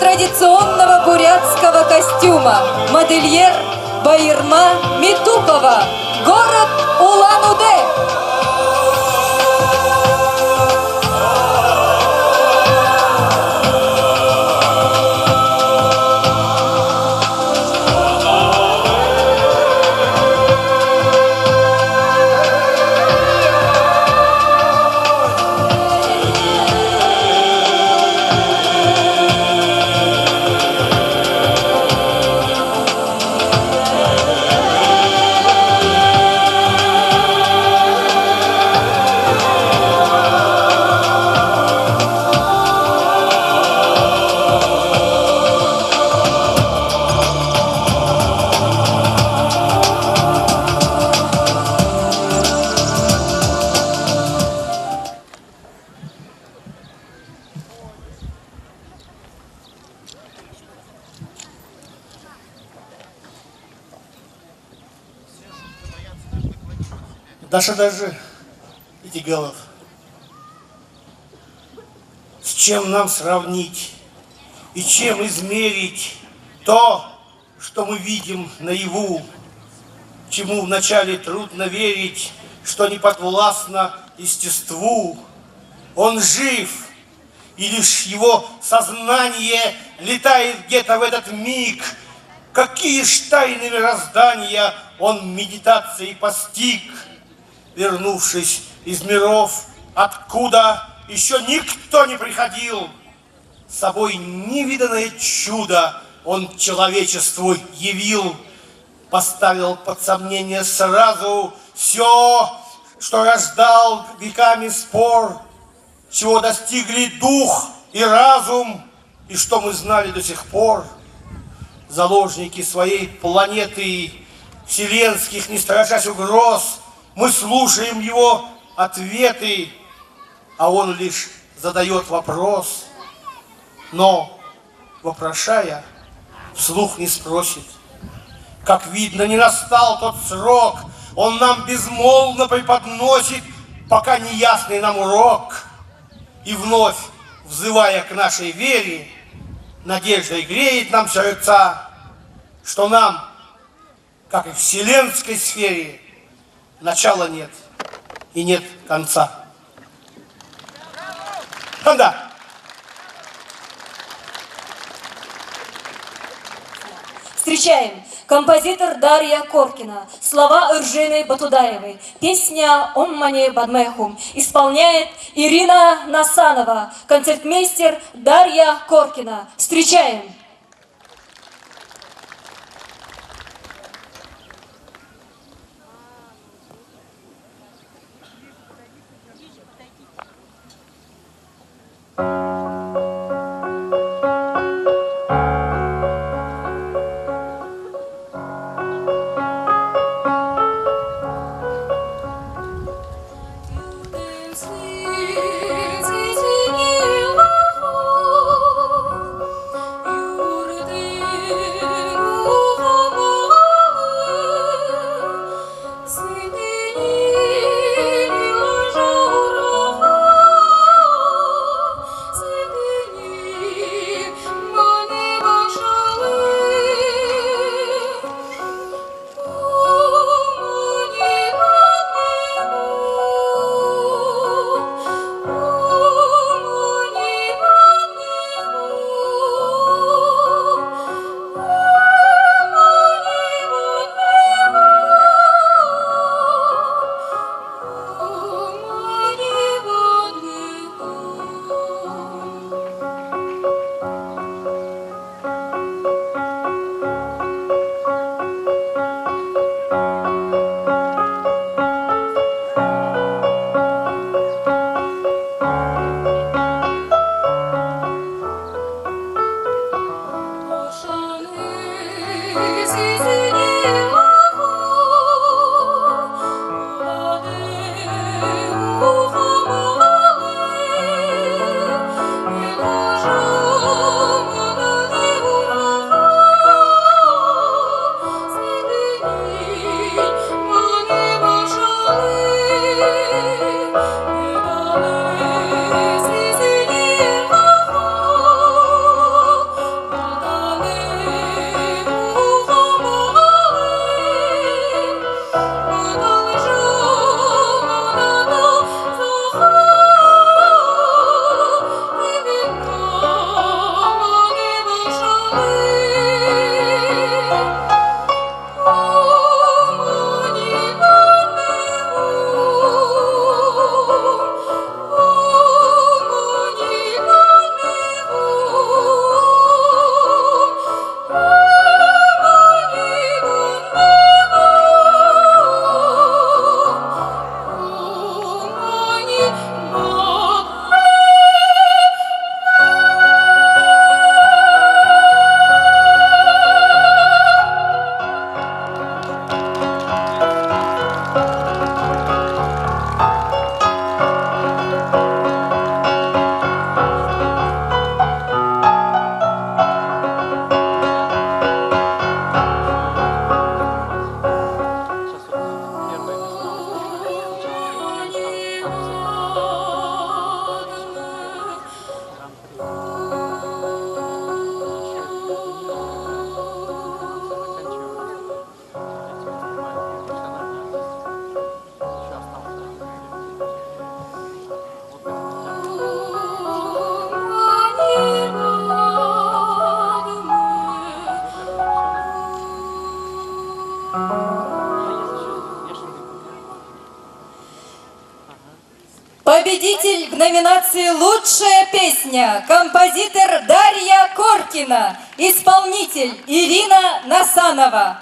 традиционного бурятского костюма, модельер Баирма Митукова, город Улан-Удэ. Даша даже Итигалов. С чем нам сравнить и чем измерить то, что мы видим наяву, чему вначале трудно верить, что не подвластно естеству? Он жив, и лишь его сознание летает где-то в этот миг. Какие ж тайны мироздания он медитацией постиг, вернувшись из миров, откуда ещё никто не приходил. Собой невиданное чудо он человечеству явил, поставил под сомнение сразу всё, что рождал веками спор, чего достигли дух и разум, и что мы знали до сих пор. Заложники своей планеты, вселенских, не страшась угроз, мы слушаем его ответы, а он лишь задаёт вопрос, но, вопрошая, вслух не спросит. Как видно, не настал тот срок, он нам безмолвно преподносит пока неясный нам урок. И вновь, взывая к нашей вере, надеждой греет нам сердца, что нам, как и вселенской сфере, начала нет и нет конца. Ханда! Встречаем. Композитор Дарья Коркина. Слова Эржены Батудаевой. Песня «Ом мани бадмэ хум». Исполняет Ирина Насанова. Концертмейстер Дарья Коркина. Встречаем. Номинации «Лучшая песня» композитор Дарья Коркина, исполнитель Ирина Насанова.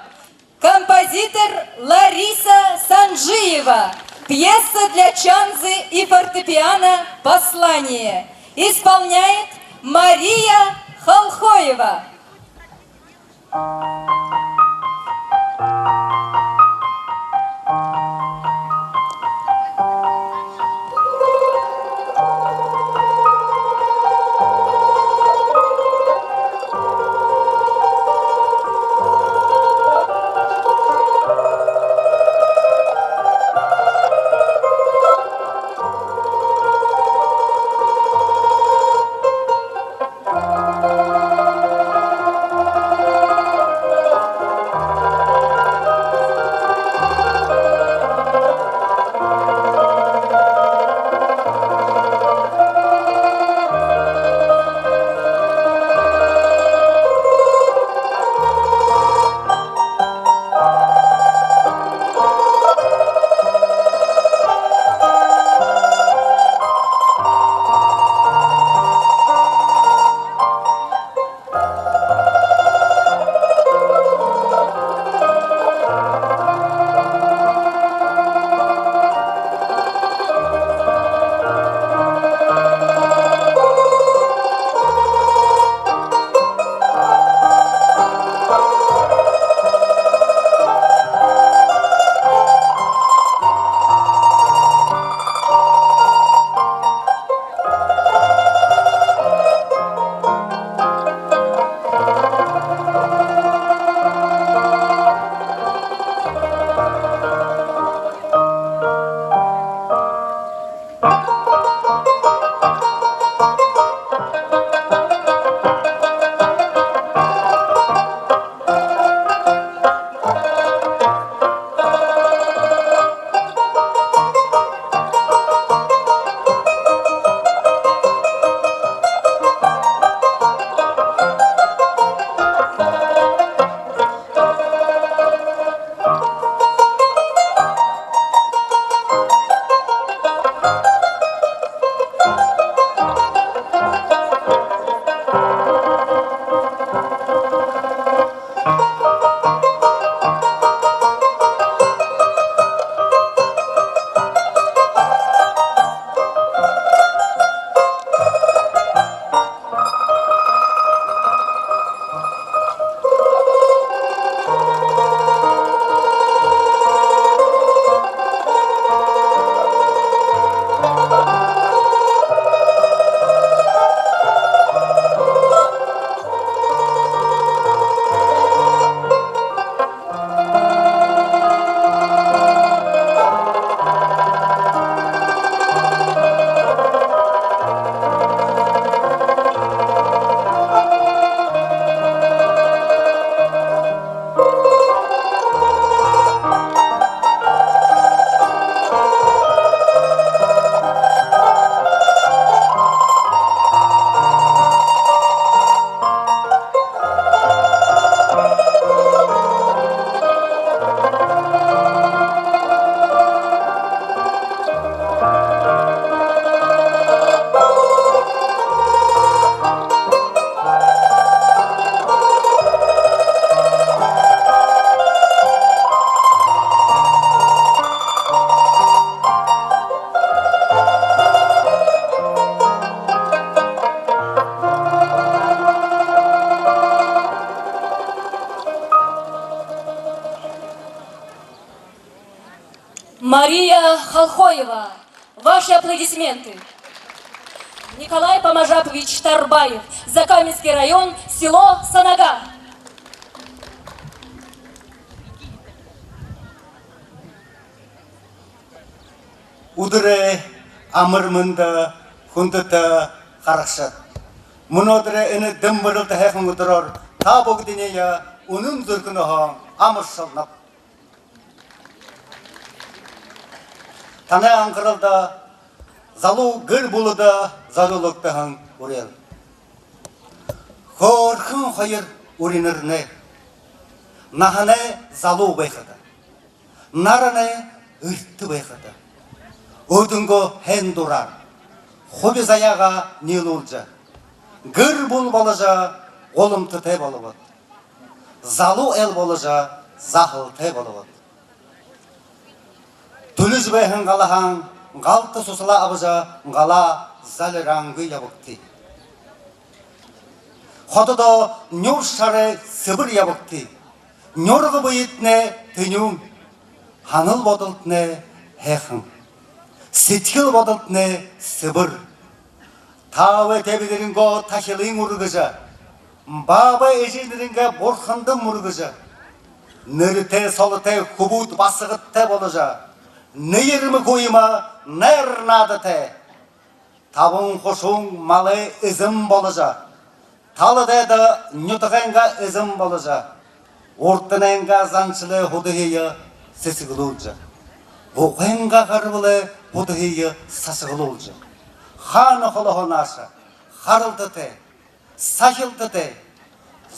Композитор Лариса Санджиева. Пьеса для чанзы и фортепиано «Послание». Исполняет Мария Холхоева. Мария Холхоева. Ваши аплодисменты. Николай Помажапович Тарбаев, Закаменский район, село Санага. Үдэрэй амар мэндэ, хүндэтэ харагшад! Мүнөөдэрэй энэ дэмбэрэлтэ һайхан үдэрөөр та бүгэдэниие үнэн зүрхэнһөө амаршалнаб. Танай анхаралда залуу гэр бүлэдэ зорюулагдаһан үреэл. Хөөрхэн хоёр үринэрнай, наһанай залуу байхада, наранай эртэ байхада, өөһэдынгөө һайн дураар, Хуби заяагаа ниилүүлжэ, гэр бүл боложо, гуламтатай болобот. Залуу айл боложо, заһалтай болобот. Түлижэ байһан галаһаан галта сусалаа абажа, галаа залираангүй ябагты. Хододоо нюур шарай сэбэр ябагты. Нюрга бэетнай тэнюун, һанал бодолтнай һайхан, сэдьхэл бодолтнай сэбэр. Таабай тэбэ нэрэнгөө тахилынь үргэжэ, баабай эжы нэрэнгөө бурханда мүргэжэ, нэрэтэй солотой хүбүүд басагадтай боложо, нэермэ гуйма найр наадатай, табан хушуун малай эзэн боложо, тала дайда нютагайнгаа эзэн боложо, урданайнгаа заншалай һудаһые сэсэглүүлжэ, бухайнгаа гарбалай һудаһые сасаглуулжа, хаана холоһоо нааша харалтатай, сахилтатай,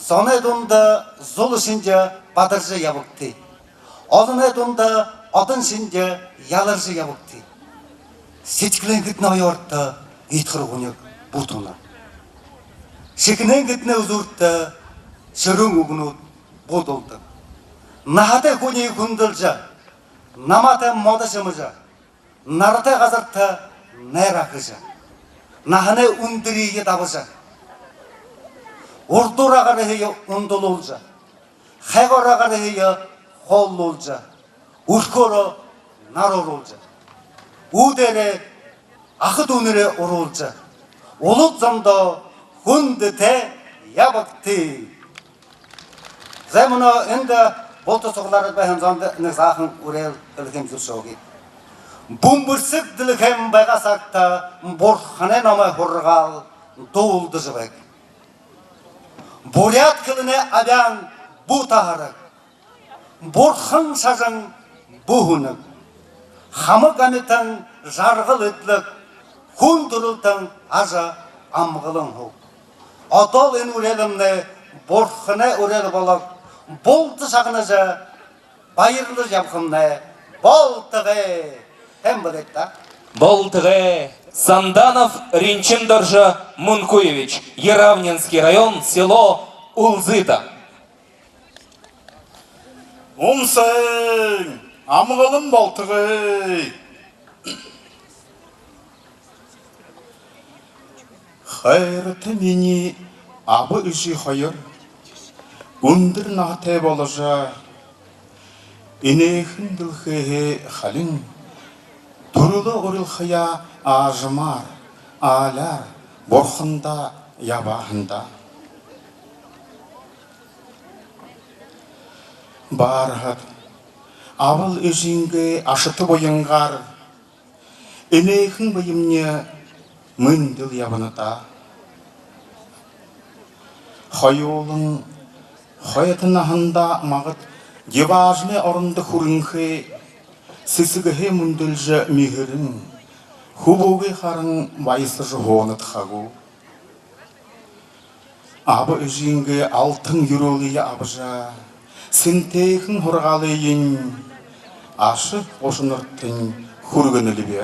зоной дунда зула шэнжэ бадаржа ябагты. Олоной дунда одон шэнжэ яларжа ябагты. Сэдьхэлэйнь гэдэнэй оёорто идхар гуниг бү туна. Шэхэнэйнь гэдэнэй үзүүртэ шэрүүн үгэнүүд бү дуулдаг. Наһатай хүниие хүндэлжэ, намаатай модо шэмэжэ, наратай газарта найр хэжэ, наһанай үндэрые дабажа, урдуураа гараһые ундалуулжа, хайгуураа гараһые хооллуулжа, үрхөөрөө наруулуулжа, үүдээрээ аха дүүнэрээ уруулжа, улад зондоо хүндэтэй ябагты. Зай, мүнөө эндэ булта суглараад байһан зондо нэгэ саахан үреэл хэлэхэмни зүбшөөгыт. Бүмбэрсэг дэлхэйн байгаа сагта бурханай номой һургаал дуулдажа байг. Буряад хэлэнэй абяан бү таһараг. Бурхан шажан бү һүнэг. Хамаг амитан жаргал эдлэг, хүн түрэлтэн ажамгалан һуг. Одоол энэ үреэлнай бурханай үреэл болог. Булта шагнажа, баярлажа ябахамнай болтогой. Һайн бэлэйт даа. Болтогой. Санданов Ринчин-Доржо Мункуевич, Яровнинский район, село Улзыта. Унсан амгалан болтогой. Хайрата минии аба эжы хоёр үндэр наһатай боложо, энэхэн дэлхэйһээ халин түрэлөө урилхаяа аажамаар, ааляар бурхандаа ябаа һэн даа. Баарахад, абал эжынгээ ашата буянгаар энэхэн бэемни мэндэл ябана даа. Хоюулан хойто наһандаа магад диваажанай орондо хүрэнхэй, сэсэгэһээ мүндэлжэ миһэрэн, хүбүүгээ харан баясажа һуунат хагу. Аба эжынгээ алтан юрөөлые абажа, сэнтэйхэн һургаалыень аша гушанартань хүргэнэлби.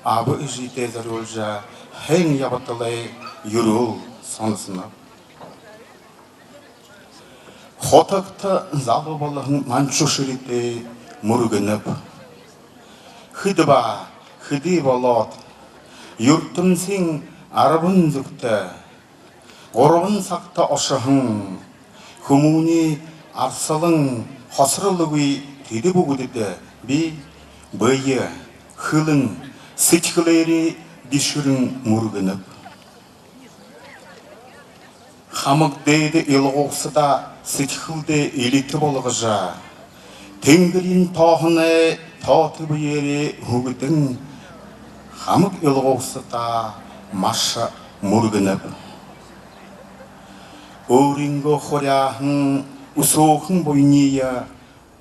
Аба эжыдээ зорюулжа һайн ябадалай юрөөл соносоноб. Хутагта залуу болоһон манчууд шэридээ мүргэнэб. Хэды ба хэды болоод, юртэмсын арбан зүгтэ гурбан сагта ошоһон хүмүүний арсалан хосоролгүй тэдэ бүгэдэдэ би бэе, хэлэн, сэдьхэлээрээ бишэрэн мүргэнэб. Хамаг дээдэ илгуугсадаа сэдьхэлдээ элитэ болгожо, тэнгэриин тооһоной тоото бэеэрээ һүгэдэн, хамаг илгуугсадаа маша мүргэнэб. Өөрынгөө хуряаһан үсөөхэн буяниие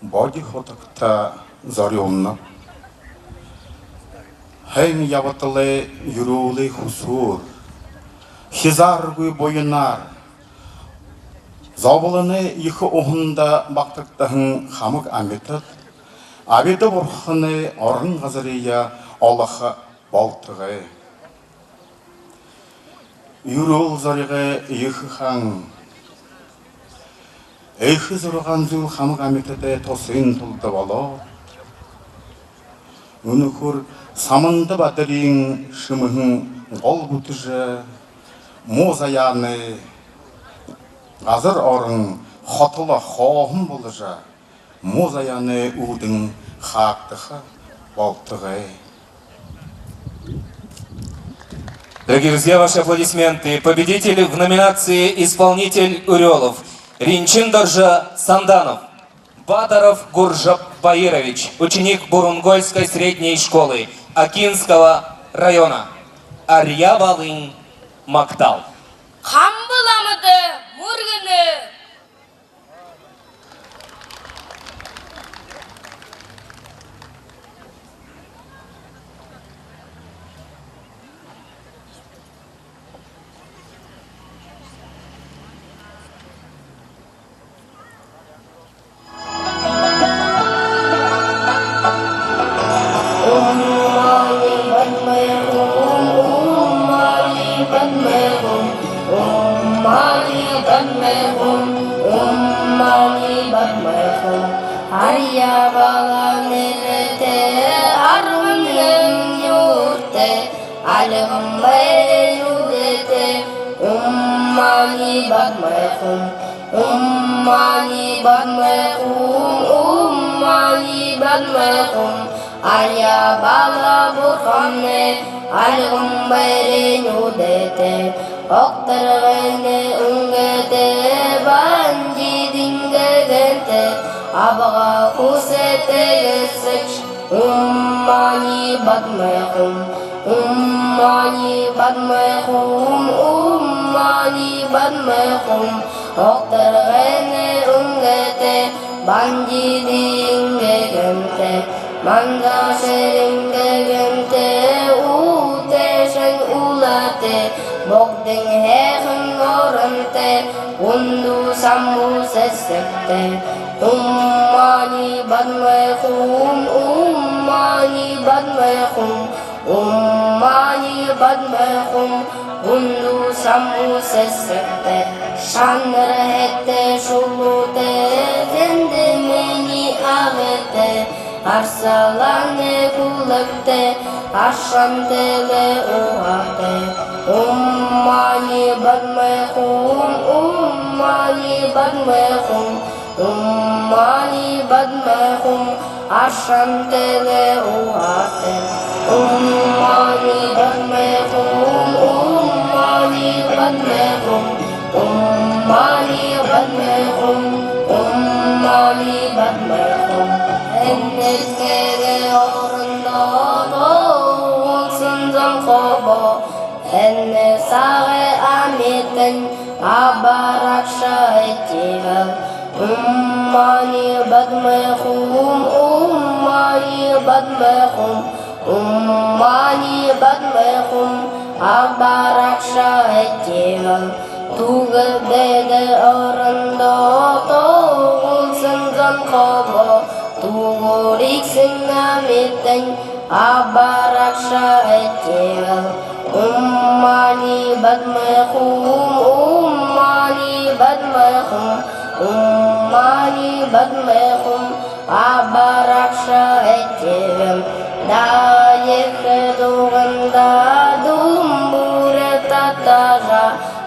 боди хутагта зорюулнаб. Һайн ябадалай юрөөлэй хүсөөр, хизааргүй буянаар, зоболоной ехэ уһанда багтагдаһан хамаг амитад абида бурханай орон газарые олохо болтогой. Юрөөл зоригой ехэ хаан, эхэ зургаан зүйл хамаг амитадай тусын тулада болоо. Үнэхөөр Саманда бадарай шэмэһэн гол бүтэжэ, муу заяанай газар орон хотоло хооһон боложо, муу заяанай үүдэн хаагдаха болтогой. Дорогие друзья, ваши аплодисменты. Победитель в номинации «Исполнитель Урёлов» Ринчин-Доржо Санданов. Батаров Гуржаб Баирович, ученик Бурунгольской средней школы Окинского района. Арьяа Балын магтаал. Хамба ламада мүргэнэ. Ум мани бадмэ хум, ум мани бадмэ хум, ум мани бадмэ хум, ум мани бадмэ хум. Арьяа Бала нэрэтэй арбан нэгэн нюуртай, альган бэеэр нюдэтэй, ум мани бадмэ хум, ум мани бадмэ хум, ум мани бадмэ хум. Арьяа Бала бурхамнай альган бэеэр нюдэтэй, огторгойнай үнгэтэй, бандидын гэгэнтэй, абгай хүсэтэй эсэгшни. Ум мани бадмэ хум, ум мани бадмэ хум, ум мани бадмэ хум. Огторгойнай үнгэтэй, бандидын гэгэнтэй, манза шэрын гэгэнтэй, үүтэйшэн үлэтэй, богдын һайхан оронтой, үндэр самбуу сэсэгтэй. Ум мани бадмэ хум, ум мани бадмэ хум, ум мани бадмэ хум, үндэр самбуу сэсэгтэй. Шанар һайтай шулуутай, зэндэмэни агайтай, арсалаанай хүлэгтэй, аршаан тэлэ уһатай. Ум мани бадмэ хум, ум мани бадмэ хум, ум мани бадмэ хум, аршаан тэлэ уһатай. Ум мани бадмэ хум, ум мани бадмэ хум, ум мани бадмэ хум, ум мани бадмэ хум. Энэ дэлхэй орондо туһалсан зон хобо, энэ сагай амитан абарагша этигэл. Ум мани бадмэ хум, ум мани бадмэ хум, ум мани бадмэ хум, абарагша этигэл. Түбэд дээдэ орондо туһалсан зон хобо, түгэригсэн амитан абарагша этигэл. Ум мани бадмэ хум, ум мани бадмэ хум, ум мани бадмэ хум, абарагша этигэл. Даа ехэ дуганда дүмбүрэ татажа,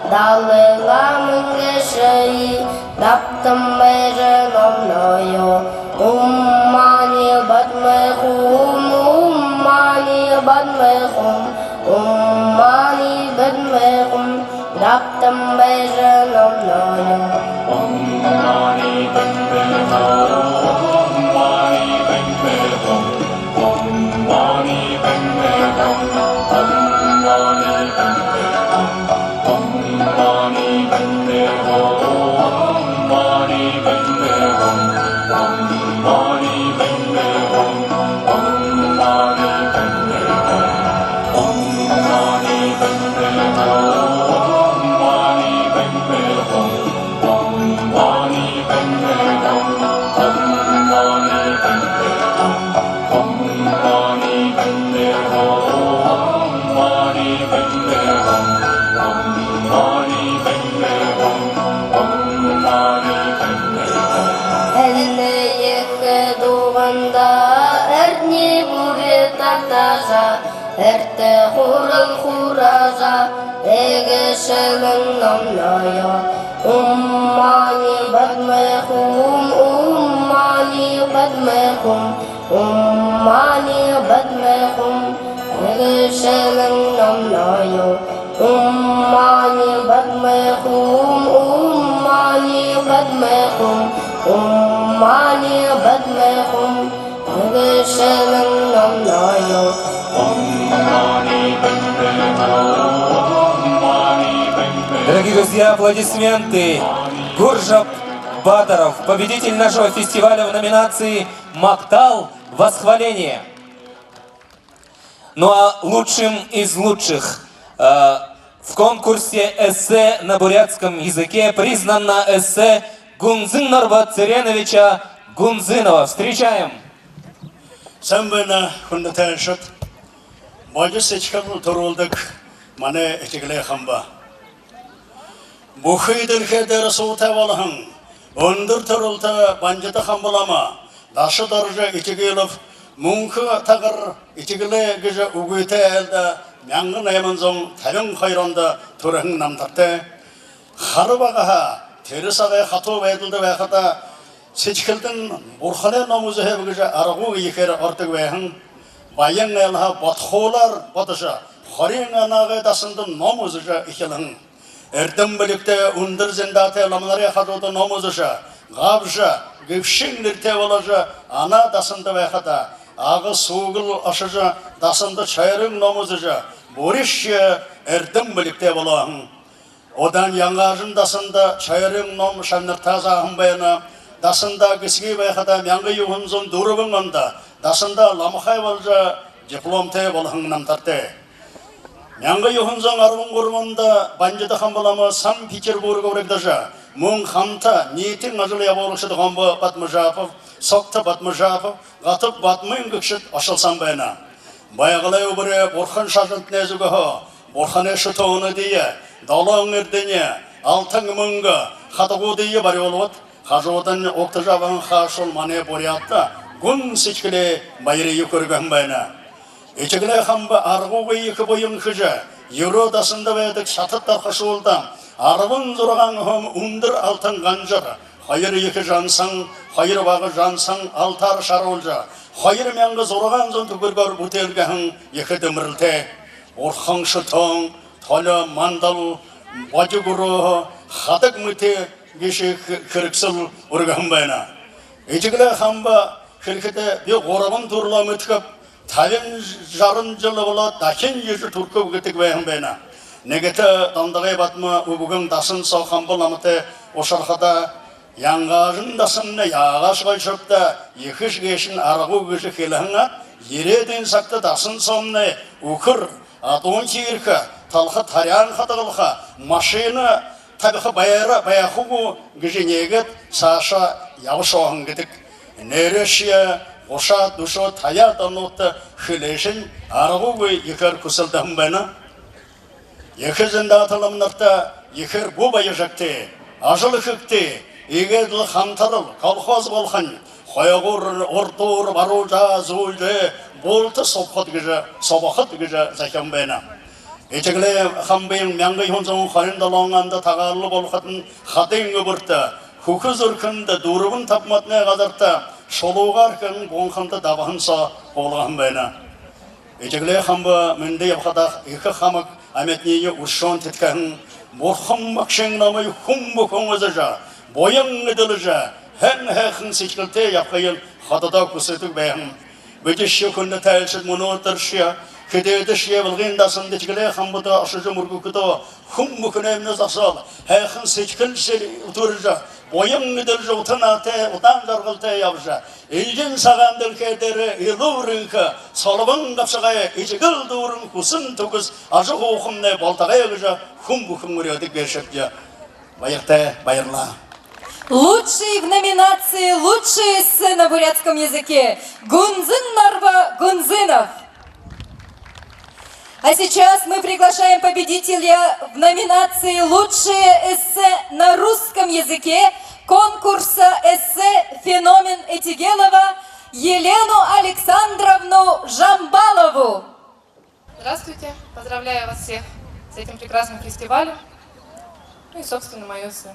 Далай ламын гээшые дабтан байжа номнойё. Ум мани бадмэ хум, ум мани бадмэ хум, ум мани бадмэ хум, дабтан байжа номнойё. Ум мани бадмэ хум, ум мани бадмэ хум, ум мани бадмэ хум, ум мани бадмэ хум, ум мани бадмэ хум, ум мани бадмэ хум, ум мани бадмэ хум, ум мани бадмэ хум, ум мани бадмэ хум, ум мани бадмэ Уран хуража эгэшэлэн номнойо. Ум мани бадмэ хум, ум мани бадмэ хум, ум мани бадмэ хум, эгэшэлэн номнойо. Ум мани бадмэ хум, ум мани бадмэ хум, ум мани бадмэ хум, эгэшэлэн номнойо. Дорогие друзья, аплодисменты. Гуржаб Баторов, победитель нашего фестиваля в номинации «Мактал. Восхваление». Ну а лучшим из лучших, э, в конкурсе эссе на бурятском языке признано эссе Гунзын Нарба Цыреновича Гунзынова. Встречаем! Сайн байна, хүндэтэ айлшад. Бодит сэдьхэл түрүүлдэг манай Этигэлэй хамба. Бүхы дэлхэй дээрэ суутай болоһон үндэр түрэлтэ Бандида хамба лама Дашадоржо Этигылов, Мүнхэ Тагар Этигэлэй гэжэ үгытэй айлда, мянга найман зуун табин хоёр ондо түрэһэн намтартай. Хара багаһаа тэрэ сагай хатуу байдалда байхада, сэдьхэлдэнь бурханай ном үзэхэб гэжэ аргагүй ехээр ородог байһан. Баян айлһаа бодхуулаар бодожо, Хориин Анаагай дасанда ном үзэжэ эхилһэн. Эрдэм бэлигтэй, үндэр зиндаатай ламанарай хажууда ном үзэжэ, габжа, гэбшэн нэрэтэй боложо, Анаа дасанда байхада, Ага Сүүгэл ошожо, дасанда чойрын ном үзэжэ, бүришье эрдэм бэлигтэй болоһон. Удаань Янгаажан дасанда чойрын ном шамнартаа зааһан байна. Дасанда гэсэгүй байхада, мянга юһэн зуун дүрбэн ондо дасанда ламахай боложо, дипломтой болоһон намтартай. Мянга юһэн зуун арбан гурбан ондо Бандида хамба лама Санкт-Петербург урагдажа, мүн хамта ниитын ажал ябуулагшад Гомбо Бадмажапов, Согто Бадмажапов, Гатаб Бадмын гэгшэд ошолсоһон байна. Байгалай үбэрэй бурхан шажантнай зүгһөө бурханай шүтөөнүүдые, долоон эрдэни, алтан мүнгэ хадагуудые барюулбад. Хажуудань угтажа абаһан хаашуул манай Буряадта гүн сэдьхэлэй баярые хүргэһэн байна. Этигэлэй хамба аргагүй ехэ буян хэжэ, юрөө дасанда байдаг шатад дархашуулда арбан зургаан хом үндэр алтан ганжар, хоёр ехэ жансан, хоёр бага жансан алтаар шаруулжа, хоёр мянга зургаан зуун түхэригөөр бүтээлгэһэн ехэ дэмбэрэлтэй. Бурхан шүтөөн, толё мандал, бодьи гүрөөһэ, хадаг мэтэ гэжэ хэ-, хэрэгсэл үргэһэн байна. Этигэлэй хамба хэлэхэдэ, би гурбан түрэлөө мэдэхэб, табин жаран жэл болоод, дахин ехэ түрэхэб гэдэг байһан байна. Нэгэтэ Дондогой Бадма үбгэн дасан соо хамба ламатай ушархада, Янгаажан дасамнай яагааш гойшобта, ехэш гээшэнь аргагүй гэжэ хэлэһэн аад, ерээдүйн сагта дасан соомнай үхэр, адуун хиирхэ, талха таряан хадагалха, машина табиха байра байха гү гэжэ нээгээд, саашаа ябашоо һэн гэдэг. Нээрээшье гушаад, дүшөөд, табяад онуудта хэлээшэнь аргагүй ехээр хүсэлдэһэн байна. Ехэ зиндаата ламанарта ехээр бү баяжагты, ажал хэхэгты, иигээд лэ хамтарал, колхоз болохонь, хойгуур, урдуур баруужа, зүүлжэ, булта субахат гэжэ, субахат гэжэ захяан байна. Этигэлэй хамбын мянга юһэн зуун хорин долоон ондо тагаалал болоходонь, хадын үбэртэ, хүхэ зүрхэндэ, дүрбэн табамаднай газарта шулуугаар хэһэн буунханда дабаһан соо һуулгаһан байна. Этигэлэй хамба мэндэ ябахадаа, ехэ хамаг амитание үшөө тэдхэһэн, бурхан багшын номые хүн бүхэн үзэжэ, буян эдлэжэ, һайн һайхан сэдьхэлтэй ябахыень хододоо хүсэдэг байһан. Бидэшье, хүндэтэ айлшад, мүнөөдэршье, хэдыдэшье Ивалгын дасанда Этигэлэй хамбада ошожо мүргэхэдөө, хүн бүхэнэймнай зосоол, һайхан сэдьхэлшье үтэржэ, буян эдлэжэ, ута наһатай, удаан жаргалтай ябажа, эльгэн сагаан дэлхэй дээрэ элүүр энхэ, солбон габшагай, этигэл дүүрэн, хүсэн түгэс ажаһуухамнай болтогой гэжэ хүн бүхэн үреэдэг гээшэбди. Баяртай, баярлаа. Лучший в номинации «Лучшее эссе на бурятском языке» Гунзын Нарба Гунзынов. А сейчас мы приглашаем победителя в номинации «Лучшее эссе на русском языке» конкурса эссе «Феномен Этигелова» Елену Александровну Жамбалову. Здравствуйте, поздравляю вас всех с этим прекрасным фестивалем. Ну и, собственно, мое эссе.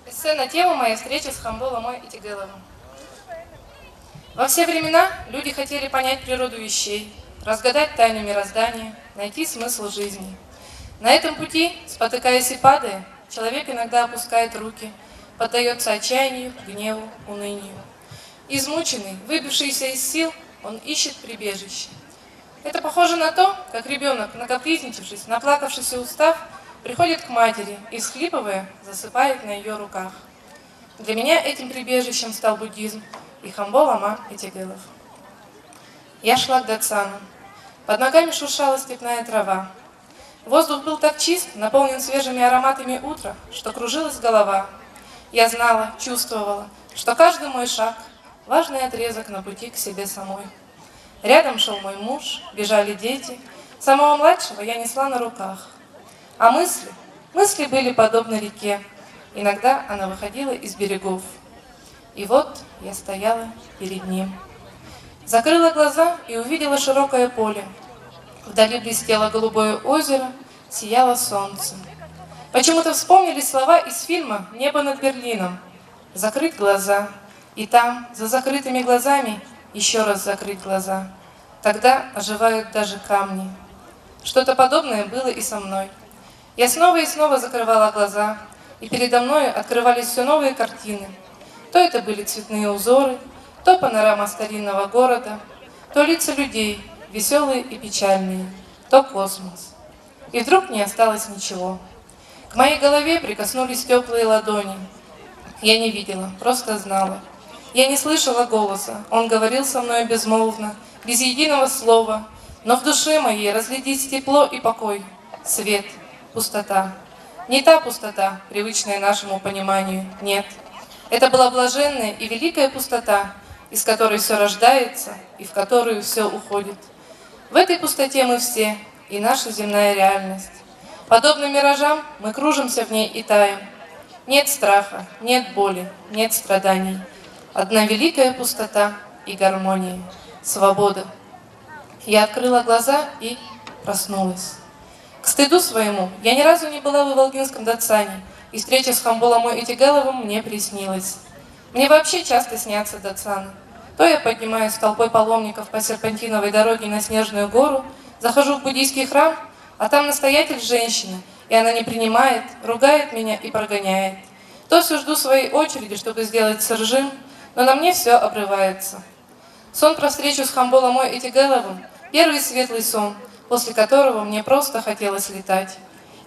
Эссе на тему «Моя встреча с Хамбо Ламой Этигеловым». Во все времена люди хотели понять природу вещей, разгадать тайну мироздания, найти смысл жизни. На этом пути, спотыкаясь и падая, человек иногда опускает руки, поддается отчаянию, гневу, унынию. Измученный, выбившийся из сил, он ищет прибежище. Это похоже на то, как ребёнок, накапризничавшись, наплакавшись и устав, приходит к матери и, всхлипывая, засыпает на её руках. Для меня этим прибежищем стал буддизм и Хамбо Лама Этигелов. Я шла к датсану. Под ногами шуршала степная трава. Воздух был так чист, наполнен свежими ароматами утра, что кружилась голова. Я знала, чувствовала, что каждый мой шаг — важный отрезок на пути к себе самой. Рядом шёл мой муж, бежали дети. Самого младшего я несла на руках. А мысли? Мысли были подобны реке. Иногда она выходила из берегов. И вот я стояла перед ним. Закрыла глаза и увидела широкое поле. Вдали блестело голубое озеро, сияло солнце. Почему-то вспомнились слова из фильма «Небо над Берлином». Закрыть глаза. И там, за закрытыми глазами, ещё раз закрыть глаза. Тогда оживают даже камни. Что-то подобное было и со мной. Я снова и снова закрывала глаза, и передо мною открывались всё новые картины. То это были цветные узоры, то панорама старинного города, то лица людей, весёлые и печальные, то космос. И вдруг не осталось ничего. К моей голове прикоснулись тёплые ладони. Я не видела, просто знала. Я не слышала голоса, он говорил со мной безмолвно, без единого слова, но в душе моей разлились тепло и покой, свет, пустота. Не та пустота, привычная нашему пониманию, нет. Это была блаженная и великая пустота, из которой всё рождается и в которую всё уходит. В этой пустоте мы все, и наша земная реальность. Подобно миражам, мы кружимся в ней и таем. Нет страха, нет боли, нет страданий. Одна великая пустота и гармония, свобода. Я открыла глаза и проснулась. К стыду своему, я ни разу не была в Иволгинском датсане, и встреча с Хамбо Ламой Этигеловым мне приснилась. Мне вообще часто снятся датсаны. То я поднимаюсь с толпой паломников по серпантиновой дороге на Снежную гору, захожу в буддийский храм, а там настоятель женщина, и она не принимает, ругает меня и прогоняет. То всё жду своей очереди, чтобы сделать сыржим, но на мне всё обрывается. Сон про встречу с Хамбо Ламой Этигеловым — первый светлый сон, после которого мне просто хотелось летать.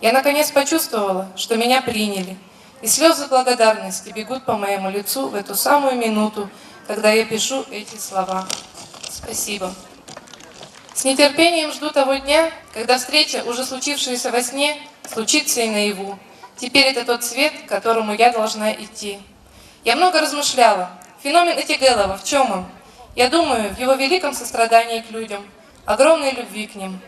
Я наконец почувствовала, что меня приняли, и слёзы благодарности бегут по моему лицу в эту самую минуту, когда я пишу эти слова. Спасибо. С нетерпением жду того дня, когда встреча, уже случившаяся во сне, случится и наяву. Теперь это тот свет, к которому я должна идти. Я много размышляла. Феномен Этигелова, в чём он? Я думаю, в его великом сострадании к людям, огромной любви к ним.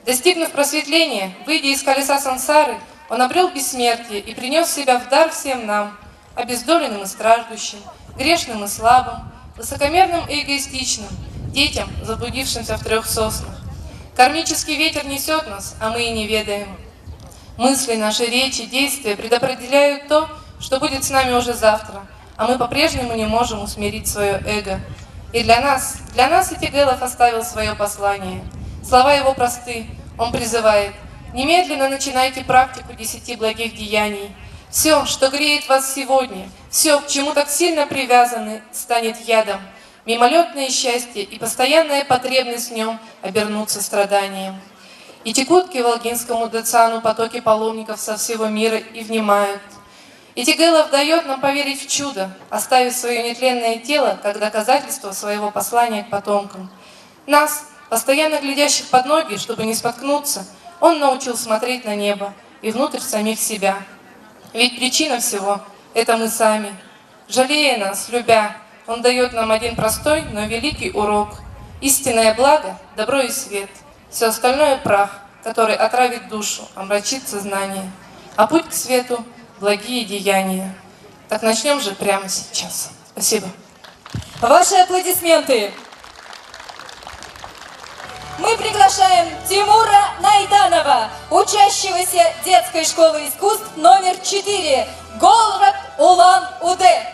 Достигнув просветления, выйдя из колеса сансары, он обрёл бессмертие и принёс себя в дар всем нам, обездоленным и страждущим, грешным и слабым, высокомерным и эгоистичным, детям, заблудившимся в трёх соснах. Кармический ветер несёт нас, а мы и не ведаем. Мысли наши, речи, действия предопределяют то, что будет с нами уже завтра, а мы по-прежнему не можем усмирить своё эго. И для нас, для нас Этигелов оставил своё послание. Слова его просты, он призывает: «Немедленно начинайте практику десяти благих деяний. Всё, что греет вас сегодня, всё, к чему так сильно привязаны, станет ядом. Мимолётное счастье и постоянная потребность в нём обернутся страданием». И текут к Иволгинскому датсану потоки паломников со всего мира и внимают. Этигелов даёт нам поверить в чудо, оставив своё нетленное тело как доказательство своего послания к потомкам. Нас, постоянно глядящих под ноги, чтобы не споткнуться, он научил смотреть на небо и внутрь самих себя. Ведь причина всего — это мы сами. Жалея нас, любя, он даёт нам один простой, но великий урок. Истинное благо — добро и свет. Всё остальное — прах, который отравит душу, омрачит сознание. А путь к свету — благие деяния. Так начнём же прямо сейчас. Спасибо. Ваши аплодисменты. Мы приглашаем Тимура Найданова, учащегося детской школы искусств номер четыре, город Улан-Удэ.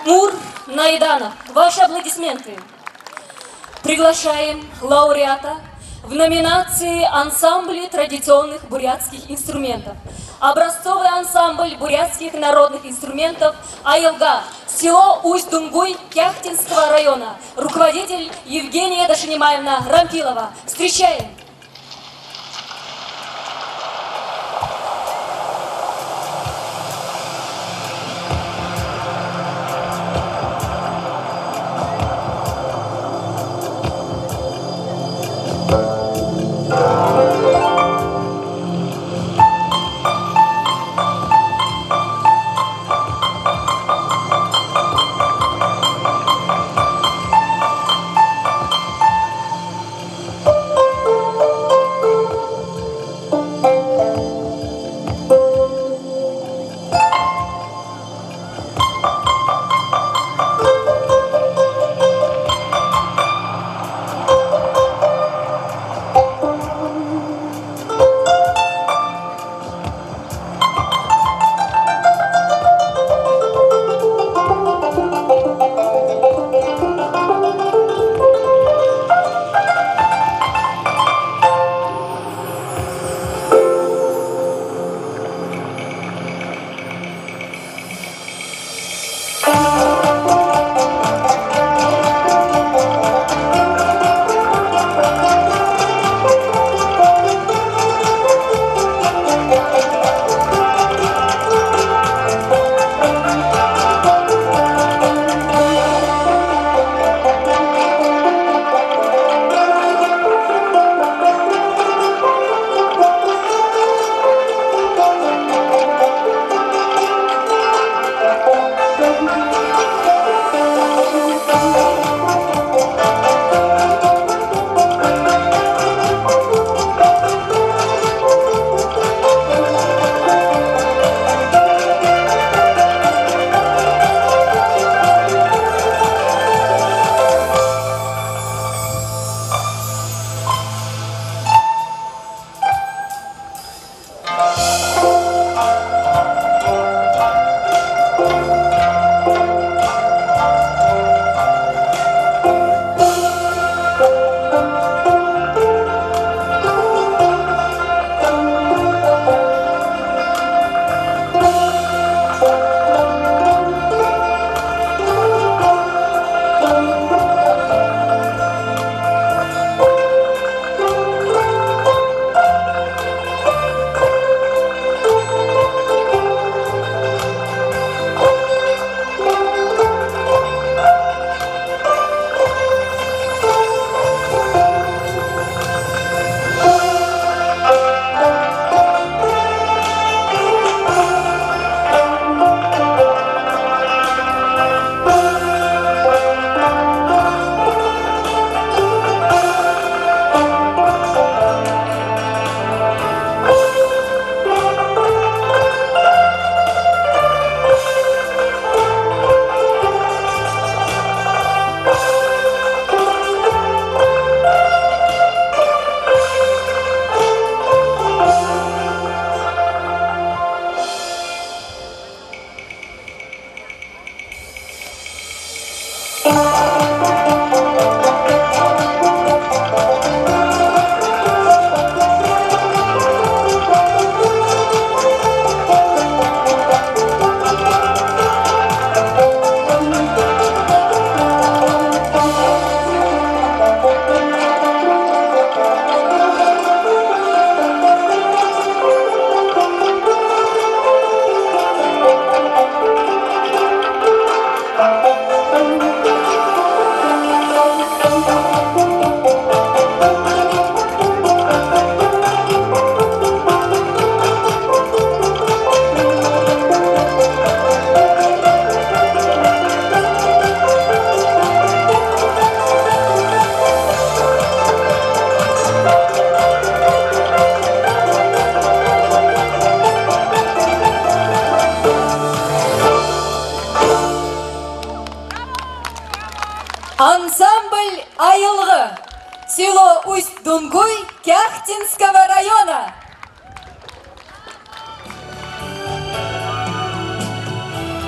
Тимур Найданов. Ваши аплодисменты. Приглашаем лауреата в номинации «Ансамбли традиционных бурятских инструментов». Образцовый ансамбль бурятских народных инструментов «Айылга», село Усть-Дунгуй Кяхтинского района. Руководитель Евгения Дашинимаевна Рампилова. Встречаем!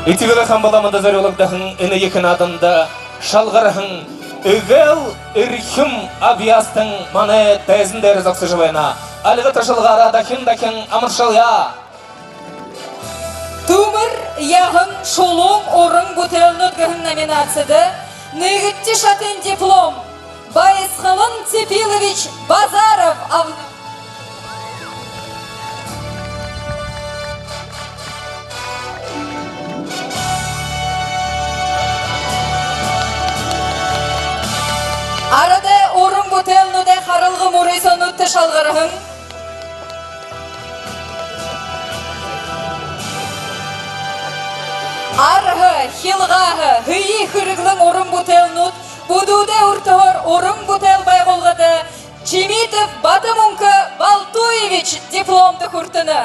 Этигэл хамба ламада зорюулагдаһан энэ ехэ нааданда шалгарһан эгээл эрхим абьяастан манай тайзан дээрэ зогсожо байна. Альга ташалгаараа дахин дахин амаршалъя. «Түмэр яһан шулуун уран бүтээлнүүд» гэһэн номинацида нэгэдэхи шатын диплом Баясхалан Цыпилович Базаров абана. Арадай уран бүтээлнүүдэй харалга мүрысөөнүүдтэ шалгарһан арһа, хилгааһа, һэеы хэрэглэн уран бүтээлнүүд, бүдүүтэй үртөһөөр уран бүтээл байгуулгада Чимитов Батамүнхэ Балтуевич дипломдо хүртэнэ.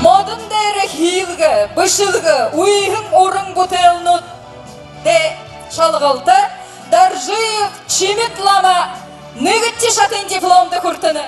Модон дээрэ һиилгэ, бэшэлгэ, үйһэн уран бүтээлнүүд дээрэ шалгалта Доржиев Чимит лама нэгэдэхи шатын дипломдо хүртэнэ.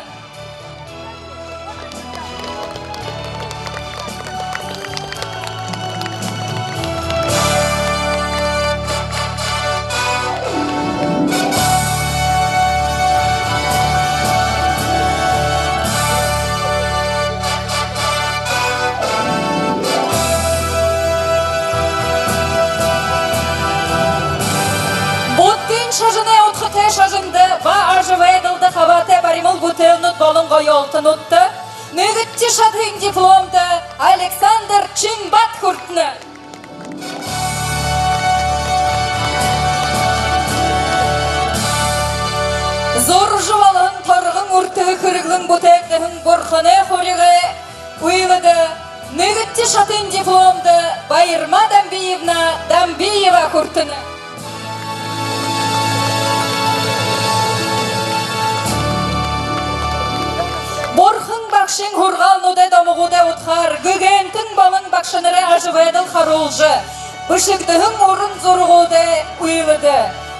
Буддын шажанай удхатай шажанда ба ажабайдалда хабаатай баримал бүтээлнүүд болон гоёолтонуудта нэгэдэхи шатын дипломдо Александр Чинбат хүртэнэ. Зуржа болоһон торгон үртэ хэрэглэн бүтээгдэһэн бурханай хурьгай үйлэдэ нэгэдэхи шатын дипломдо Баярма Дамбиевна Дамбиева хүртэнэ. Бурхан багшын һургаалнуудай домогуудай удхаар гэгээнтэн болон багшанарай ажабайдал харуулжа бэшэгдэһэн уран зурагуудай үйлэдэ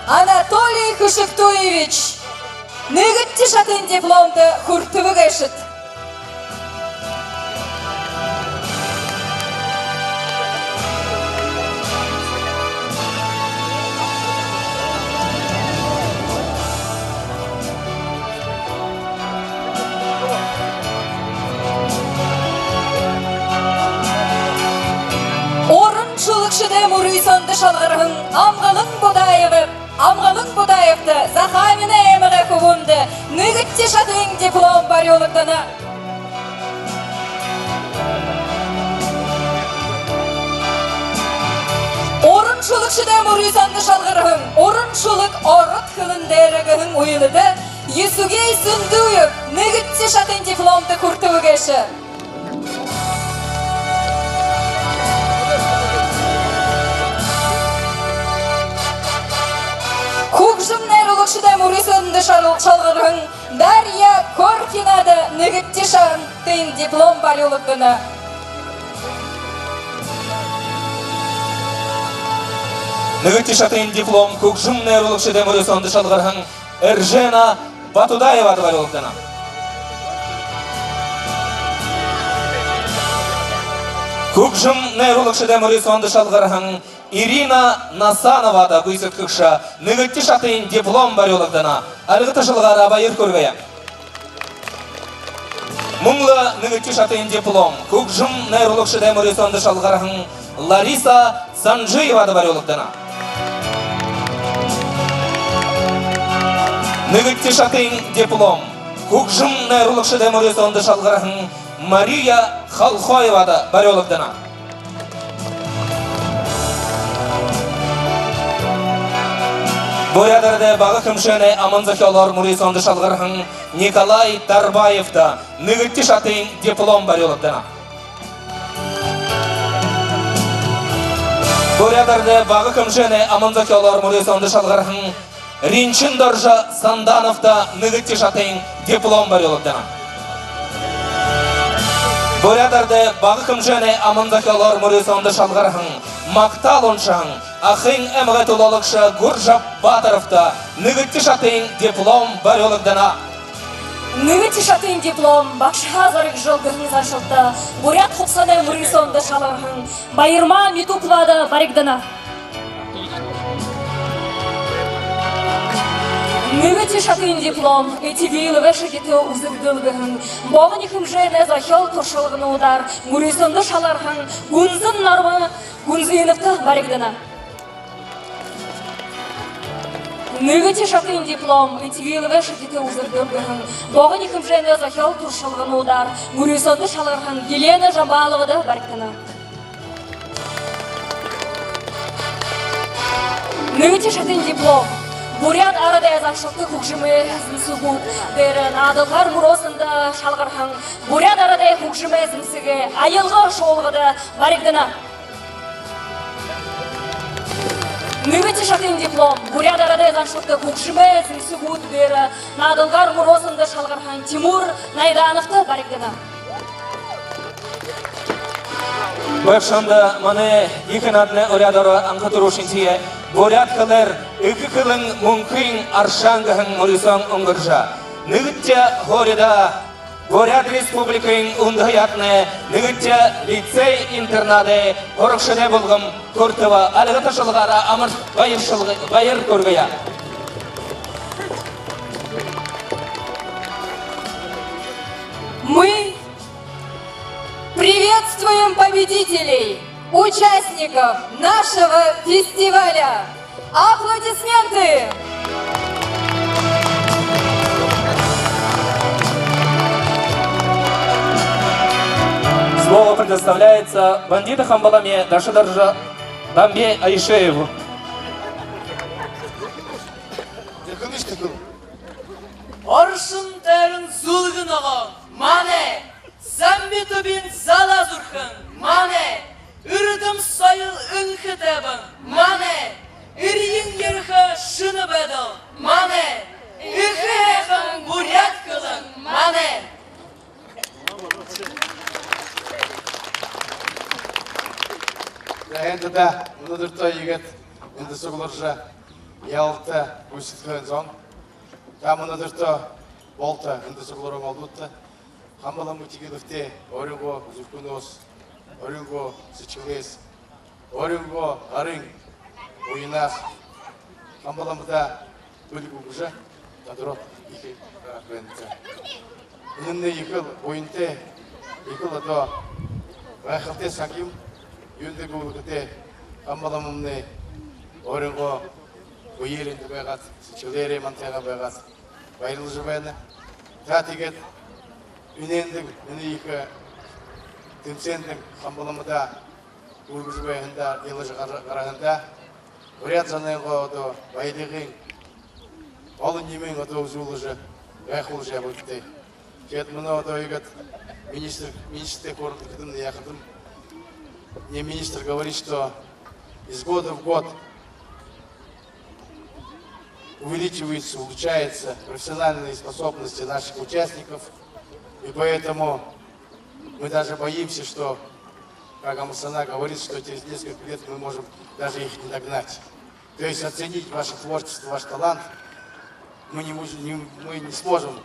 Анатолий Хэшэгтуевич нэгэдэхи шатын дипломдо хүртэбэ гээшэт. Уран шүлэгшэдэй мүрысөөндэ шалгарһан Амгалан Будаев, Амгалан Будаевта Захааминай аймагай хүбүүндэ нэгэдэхи шатын диплом барюулагдана. Уран шүлэгшэдэй мүрысөөндэ шалгарһан Уран шүлэг ород хэлэн дээрэ гэһэн үйлэдэ Юсугей Сүндуев нэгэдэхи шатын дипломдо хүртэбэ гээшэ. Хүгжэм найруулагшадай мүрысөөндэ шал-, шалгарһан Дарья Коркинада нэгэдэхи шатын диплом барюулагдана. Нэгэдэхи шатын диплом хүгжэм найруулагшадай мүрысөөндэ шалгарһан Эржена Батудаевада барюулагдана. Хүгжэм найруулагшадай мүрысөөндэ шалгарһан Ирина Насановада, гүйсэдхэгшэ, нэгэдэхи шатын диплом барюулагдана. Альга ташалгаараа баяр хүргэе. Мүн лэ нэгэдэхи шатын диплом хүгжэм найруулагшадай мүрысөөндэ шалгарһан Лариса Санжиевада барюулагдана. Нэгэдэхи шатын диплом хүгжэм найруулагшадай мүрысөөндэ шалгарһан Мария Халхоевада барюулагдана. Буряад арадай бага хэмжээнэй аман зохёолоор мүрысөөндэ шалгарһан Николай Тарбаевта нэгэдэхи шатын диплом барюулагдана. Буряад арадай бага хэмжээнэй аман зохёолоор мүрысөөндэ шалгарһан Ринчин Доржо Сандановта нэгэдэхи шатын диплом барюулагдана. Буряад арадай бага хэмжээнэй аман зохёолоор мүрысөөндэ шалгарһан, магтаал уншаһан Ахын аймагай түлөөлэгшэ Гуржаб Баторовта нэгэдэхи шатын диплом барюулагдана. Нэгэтэ шатын диплом «Багшаһаа зоригжол» гэһэн заншалта буряад хубсаһанай мүрысөөндэ шалгарһан Баярма Митуповада баригдана. Нэгэтэ шатын диплом «Этигэл бэшэ, эдитэ үзэгдэл» гэһэн богони хэмжээнэй зохёол туршалгануудаар мүрысөөндэ шалгарһан Гүнзэн Норма Гүнзэновта баригдана. Нэгэтэ шатын диплом «Этигэл бэшэ, эдитэ үзэгдэл» гэһэн богони хэмжээнэй зохёол туршалгануудаар мүрысөөндэ шалгарһан Елена Жамбаловада баригдана. Нэгэтэ шатын диплом буряад арадай заншалта хүгжэмэй зэмсэгүүд дээрэ наадалгаар мүрысөөндэ шалгарһан буряад арадай хүгжэмэй зэмсэгэй аялга шуулгада баригдана. Нэгэтэ шатын диплом буряад арадай заншалта хүгжэмэй зэмсэгүүд дээрэ наадалгаар мүрысөөндэ шалгарһан Тимур Найдановта баригдана. Байгша ондоо манай ехэ нааданай уряад орой анха түрүүшынхиеэ буряад хэлээр «Эхэ хэлэн — мүнхын аршаан» гэһэн мүрысөөн үнгэржэ, нэгэдэхи һуурида Буряад Республикын үндэһэ яһатанай нэгэдэхи лицей-интернадай һурагшадай бүлгэм хүртэбэ. Альга ташалгаараа амаршалга, баяр шалга-, баяр хүргэе. Мы приветствуем победителей, участников нашего фестиваля. Аплодисменты! Слово предоставляется Бандитов Хамбаламе, Дашидоржо Дамбе Айшееву. Оршон тойрон зүлгэ ногоон манай, замби түбиин залаа зүрхэн манай, эрдэм соёл энхэ тайбан манай, эрьен ерэхэ шэнэ байдал манай, эхэ һайхан буряад хэлэн манай. За, эндэ даа, мүнөөдэртөө иигээд эндэ сугларжа, ялта гүйсэдхэһэн зон. Та мүнөөдэртөө болтоо эндэ сугларһан олдуудта Хамба лама Этигэловтэй өөрынгөө зүрхэнһөө, өөрынгөө сэдьхэлһөө, өөрынгөө гарын уянһаа Хамба ламада бэлэг үгэжэ, тодороод ехэ байнабди. Энэмнай ехэл буянтай, ехэл одоо гайхалтай саг юм. Юундэб гэхэдэ, Хамба ламамнай өөрынгөө бэеэрээ эндэ байгаад, сэдьхэлээрээ мантайгаа байгаад, баярлажа байна. За, тиигээд энэ эндэ, энэ ехэ тэмсээндэ Хамба ламада үргэжэ байһандаа, илажа гар-, гараһандаа буряад зонойнгоо одоо баялигынь олон юумыень одоо үзүүлжэ, гайхуулжа ябагты. Тиигээд мүнөө одоо иигээд министр, министртэй хөөрэлдэхэдэмнай, яахадам, мне министр говорит, что из года в год увеличиваются, улучшаются профессиональные способности наших участников, и поэтому мы даже боимся, что, как Амалсана говорит, что через несколько лет мы можем даже их не догнать. То есть оценить ваше творчество, ваш талант мы не можем, не, мы не сможем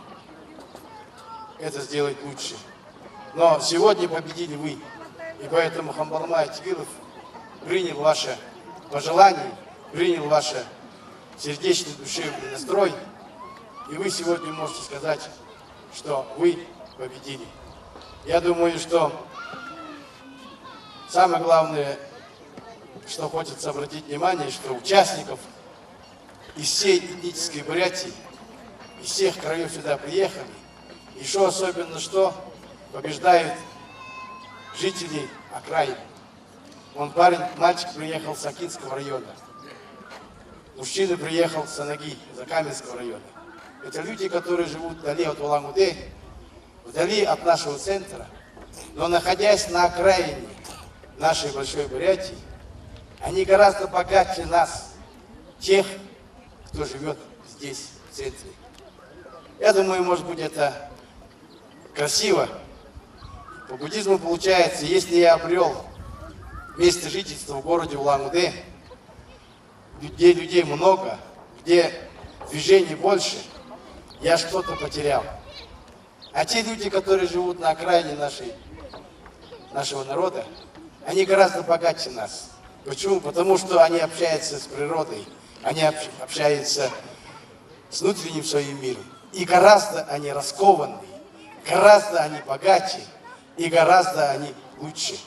это сделать лучше. Но сегодня победили вы, и поэтому Хамба лама Этигелов принял ваше пожелание, принял ваш сердечный, душевный настрой, и вы сегодня можете сказать, что вы победили. Я думаю, что самое главное, что хочется обратить внимание, что участников из всей этнической Бурятии, из всех краёв сюда приехали. Ещё особенно, что побеждают жители окраин. Вон парень, мальчик приехал с Акинского района. Мужчина приехал с Анаги, Закаменского района. Это люди, которые живут вдали от Улан-Удэ, вдали от нашего центра, но находясь на окраине нашей большой Бурятии, они гораздо богаче нас, тех, кто живёт здесь, в центре. Я думаю, может быть, это красиво. По буддизму получается, если я обрёл место жительства в городе Улан-Удэ, где людей много, где движения больше, я что-то потерял. А те люди, которые живут на окраине нашей, нашего народа, они гораздо богаче нас. Почему? Потому что они общаются с природой, они общ- общаются с внутренним своим миром. И гораздо они раскованнее, гораздо они богаче, и гораздо они лучше.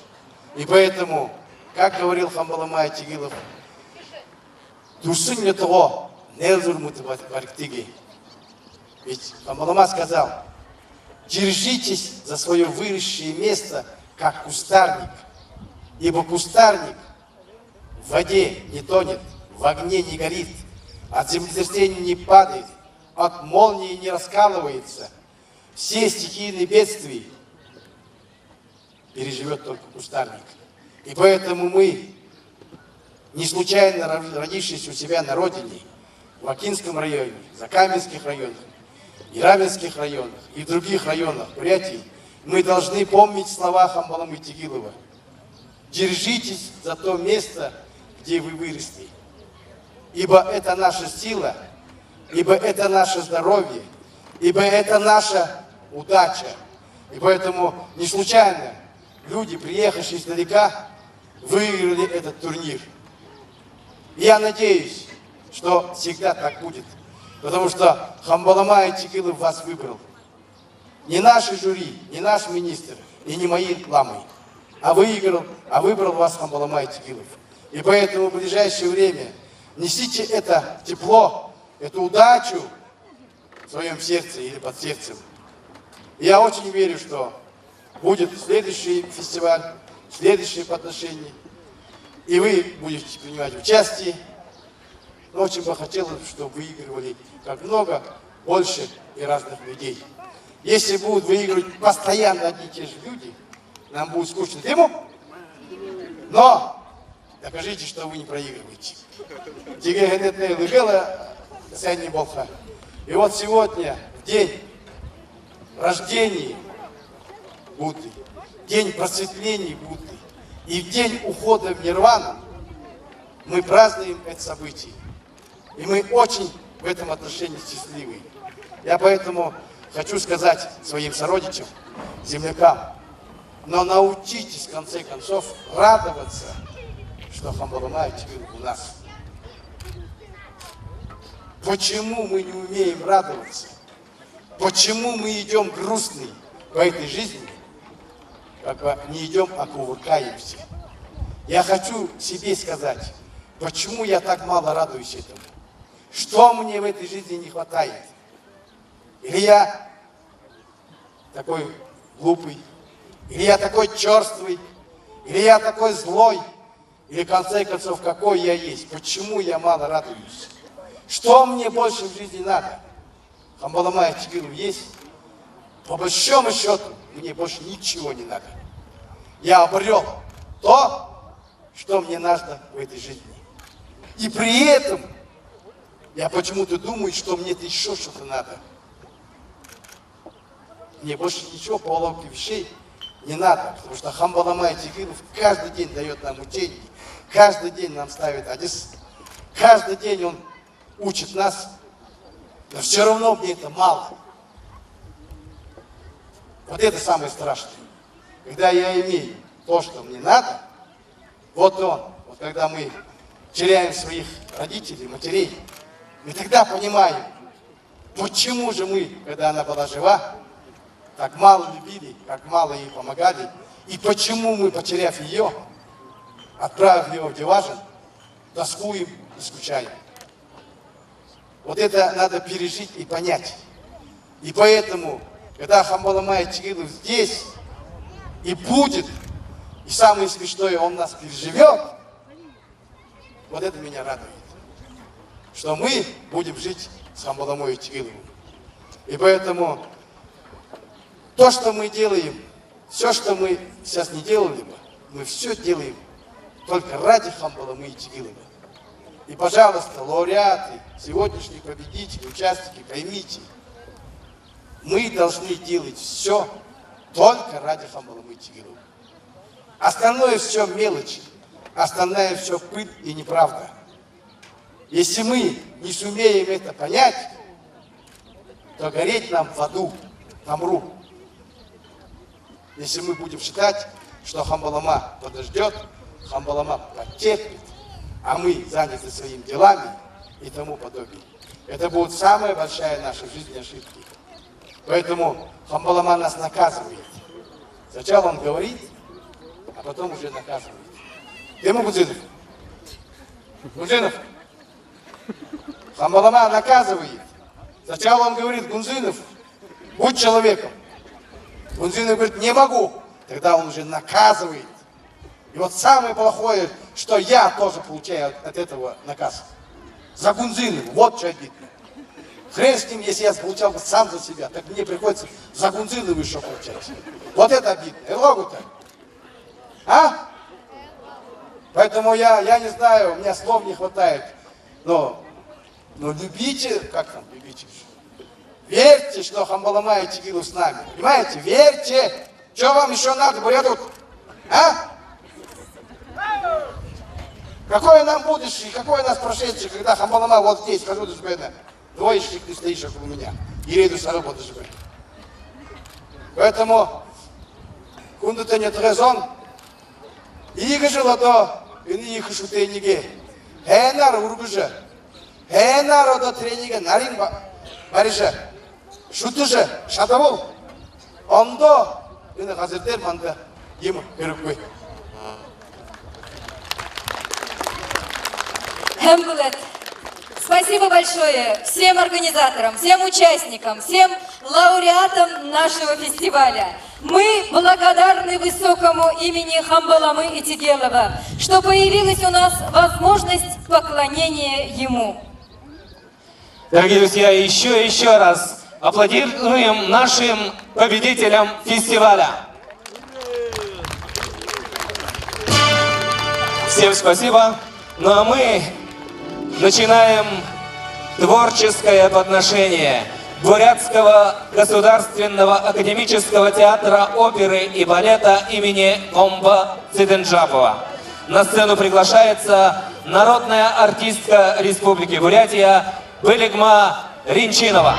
И поэтому, как говорил Хамба лама Айтигилов, дүрсэ нютагаа нээлзүүр мэтэ бар- баригты. Ведь Хамба лама сказал: держитесь за свое выросшее место, как кустарник, ибо кустарник в воде не тонет, в огне не горит, от землетрясения не падает, от молнии не раскалывается. Все стихийные бедствия переживёт только кустарник. И поэтому мы, не случайно ро- родившись у себя на родине, в Акинском районе, Закаменских районах, Ираменских районах и в других районах Бурятии, мы должны помнить слова Хамба ламы Айтигилова: держитесь за то место, где вы выросли. Ибо это наша сила, ибо это наше здоровье, ибо это наша удача. И поэтому не случайно люди, приехавшие издалека, выиграли этот турнир. Я надеюсь, что всегда так будет, потому что Хамба лама Айтигилов вас выбрал. Не наше жюри, не наш министр и не мои ламы, а выиграл, а выбрал вас Хамба лама Айтигилов. И поэтому в ближайшее время несите это тепло, эту удачу в своём сердце или под сердцем. Я очень верю, что будет следующий фестиваль, следующее подношение, и вы будете принимать участие. Но очень бы хотелось, чтобы выигрывали как много, больше и разных людей. Если будут выигрывать постоянно одни и те же люди, нам будет скучно. Тиимэ гү? Но докажите, что вы не проигрываете. Тиигээд энэтнай лэ гээл, э, сайн болохо. И вот сегодня, в день рождения Будды, день просветления Будды и в день ухода в нирвану, мы празднуем это событие. И мы очень в этом отношении счастливы. Я поэтому хочу сказать своим сородичам, землякам: но научитесь, в конце концов, радоваться, что Хамба лама Айтигилов у нас. Почему мы не умеем радоваться? Почему мы идём грустные по этой жизни? Как бы не идём, а кувыркаемся. Я хочу себе сказать, почему я так мало радуюсь этому? Что мне в этой жизни не хватает? Или я такой глупый? Или я такой чёрствый? Или я такой злой? Или, в конце концов, какой я есть? Почему я мало радуюсь? Что мне больше в жизни надо? Хамба лама Айтигилов есть. По большому счёту, мне больше ничего не надо. Я обрёл то, что мне надо в этой жизни. И при этом я почему-то думаю, что мне-то ещё что-то надо. Мне больше ничего по логике вещей не надо, потому что Хамба лама Айтигилов каждый день даёт нам учение, каждый день нам ставит адис, каждый день он учит нас, но всё равно мне это мало. Вот это самое страшное. Когда я имею то, что мне надо, вот он, вот когда мы теряем своих родителей, матерей, мы тогда понимаем, почему же мы, когда она была жива, так мало любили, как мало ей помогали, и почему мы, потеряв её, отправив её в Диважин, тоскуем и скучаем. Вот это надо пережить и понять. И поэтому, когда Хамба лама Айтигилов здесь и будет, и самое смешное, он нас переживёт, вот это меня радует, что мы будем жить с Хамба ламой Айтигиловым. И поэтому то, что мы делаем, всё, что мы сейчас не делали бы, мы всё делаем только ради Хамба ламы Айтигилова. И, пожалуйста, лауреаты, сегодняшние победители, участники, поймите, мы должны делать всё только ради Хамба ламы Айтигилова. Остальное всё мелочи, остальное всё пыль и неправда. Если мы не сумеем это понять, то гореть нам в аду. Тамру. Если мы будем считать, что Хамба-лама подождёт, Хамба-лама потерпит, а мы заняты своими делами и тому подобное, это будет самая большая наша в жизни ошибка. Поэтому Хамба-лама нас наказывает. Сначала он говорит, а потом уже наказывает. Тема Гунзынов. Гунзынов. Хамба-лама наказывает. Сначала он говорит: «Гунзынов, будь человеком». Гунзынов говорит: «Не могу». Тогда он уже наказывает. И вот самое плохое, что я тоже получаю от, от этого наказ. За Гунзынова. Вот что обидно. Хрен с ним, если я получал бы сам за себя, так мне приходится за Гунзынова ещё получать. Вот это обидно. Эрэ гү тээ? А? Поэтому я, я не знаю, у меня слов не хватает. Но, но любите, как там, любите. Верьте, что Хамба-лама и Чигилов с нами. Понимаете? Верьте. Что вам ещё надо, буряад? А? Какое нам будущее, какое нас прошедшее, когда Хамба-лама вот здесь, хожу, даже, блин, двоечник ты стоишь около меня. Ерэдүй сагаа бодожо бай. Поэтому хүндэтэ нютагайхид, иигэжэ лэ одоо энэ ехэ шүтээниие һайнаар үргэжэ, һайнаар одоо тэрэниие нарин ба-, барижа, шүтэжэ шадабал, ондоо энэ газар дээрэ манда юумэ хэрэггүй. Һайн байна. Спасибо большое всем организаторам, всем участникам, всем лауреатам нашего фестиваля. Мы благодарны высокому имени Хамба-ламы Итигелова, что появилась у нас возможность поклонения ему. Дорогие друзья, ещё, ещё раз аплодируем нашим победителям фестиваля. Всем спасибо. Ну а мы начинаем творческое подношение Бурятского государственного академического театра оперы и балета имени Комба Цыдынджапова. На сцену приглашается народная артистка Республики Бурятия Бэлигма Ринчинова.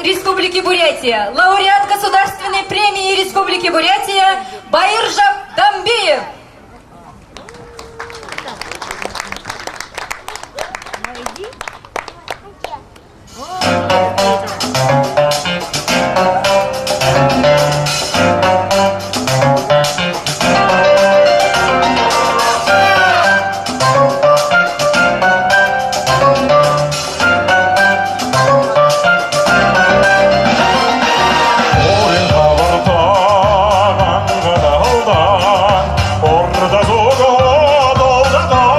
Республики Бурятия, лауреат Государственной премии Республики Бурятия Баиржап Дамбиев. Өөрын хабарта ганга дахалдан, урда зүгөө долдодоо.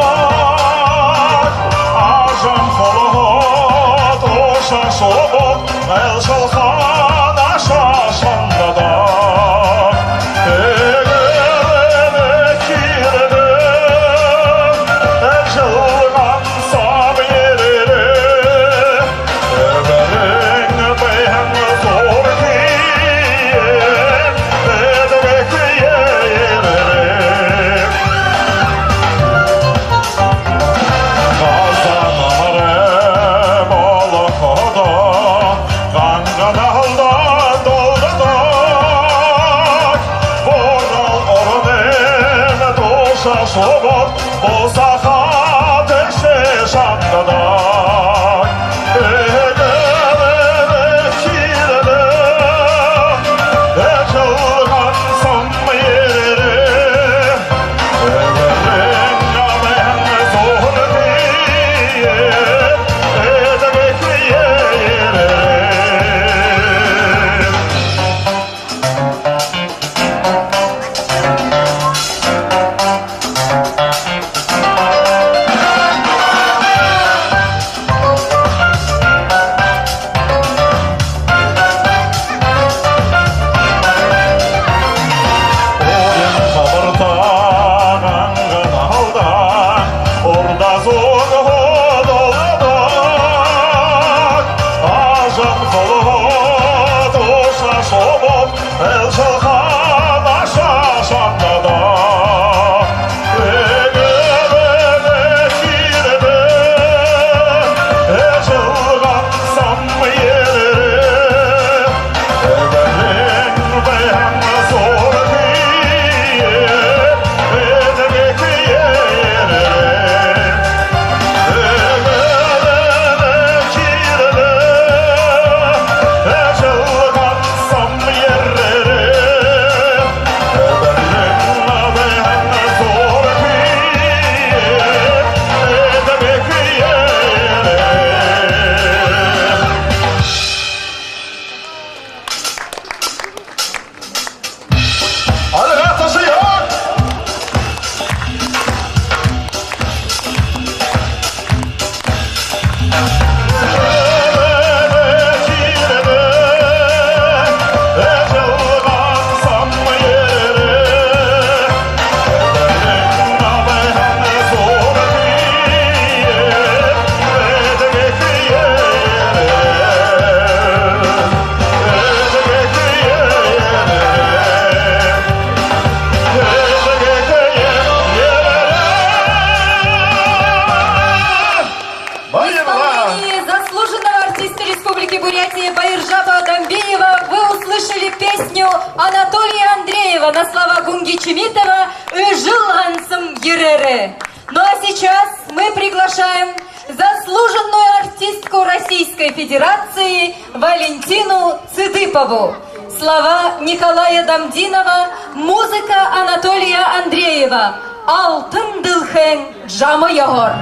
Ажам холоһоо тушаа шубууд, айлшалхан ашаа шандадаа. Эгээрээ хирэдээ, эжэл гансам ерээрээ. Эбэрэн байһан зурагые эдэгэхые ерээрэй. Газаа намарай болоходоо, ганга дахалдан долдодоо. Буряад оронойм тушаа шубууд бусахада шэ шандадаа. Эгээрээ хирэдээ, эжэл гансам ерээрэй. Эбэрэн байһан зурагые эдэгэхые ерээрэй. Өөрын хабарта ганга дахалдан, урда зүгөө долдодоо. Ажам холоһоо тушаа шубууд, айлшалхан ашаа шандадаа. Эгээрээ хирэдээ, эжэл гансам ерээрэй. Эбэрэн байһан зурагые эдэгэхые ерээрэй. Эгээрээ хирэдээ, эжэл гансам ерээрэй. Эбэрэн байһан зурагые эдэгэхые ерээрэй. Альга ташаяа! В исполнении заслуженного артиста Республики Бурятия Баиржапа Дамбиева вы услышали песню Анатолия Андреева на слова Гунги Чимитова «Эжэл гансам ерээрэй». Ну а сейчас мы приглашаем заслуженную артистку Российской Федерации Валентину Цыдыпову. Слова Николая Дамдинова, музыка Анатолия Андреева. «Алтан дэлхэйн жама ёһоор».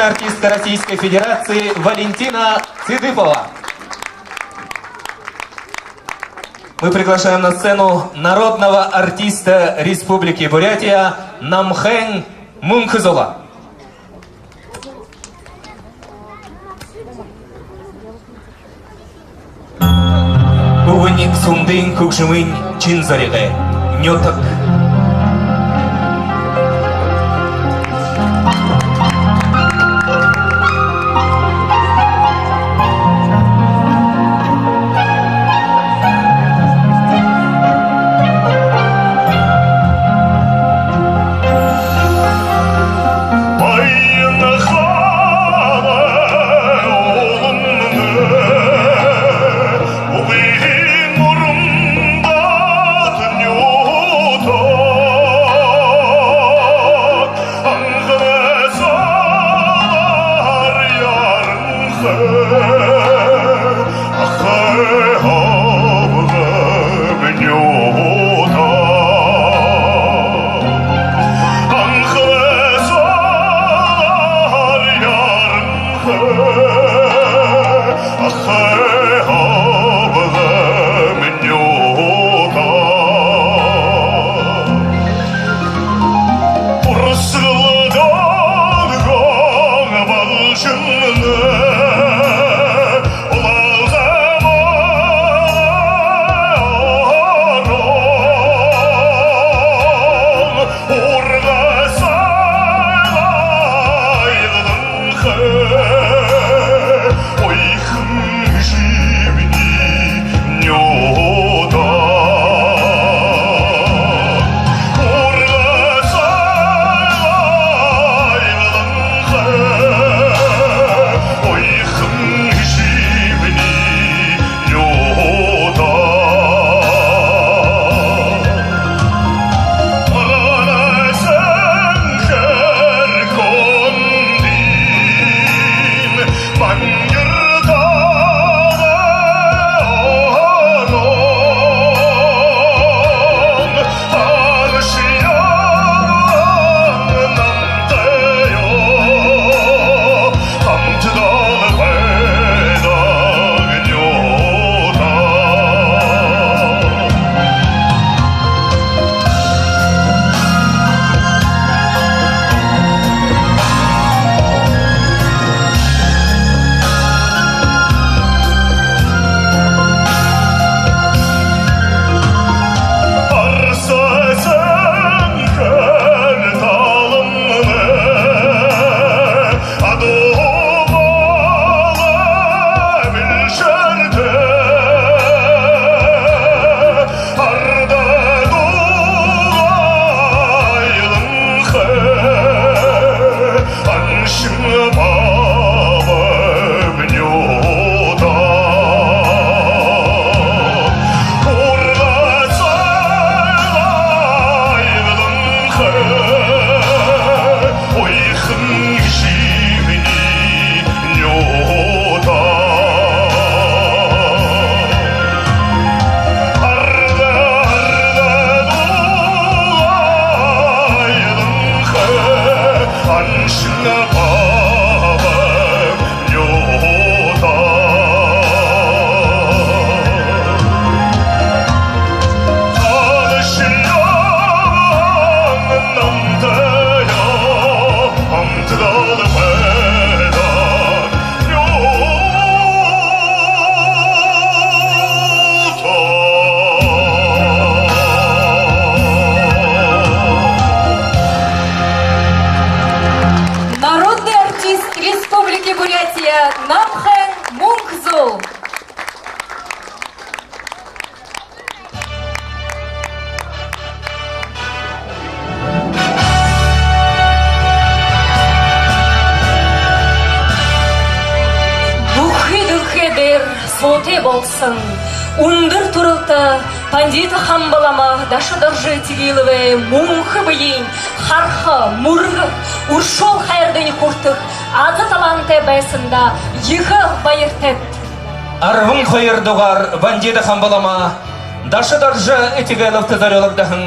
Артистка Российской Федерации Валентина Цыдыпова. Мы приглашаем на сцену народного артиста Республики Бурятия Намхайн Мүнхэ-Зула. Үгэнь Сундын хүгжэмынь шэн зоригой нютаг. Народный артист Республики Бурятия Намхайн Мүнхэ-Зул. Бүхы дэлхэй дээрэ суутай болоһон үндэр түрэлтэ Пандита Хамба лама Даша-Доржо Этигэловэй мүнхэ бэеынь хараха, мүргэхэ, үршөөл хайрадань хүртэхэ аза талаантай байһандаа ехэ баяртайбди. Арбан хоёр дугаар Пандита Хамба лама Даша-Доржо Этигэловтэ зорюулагдаһан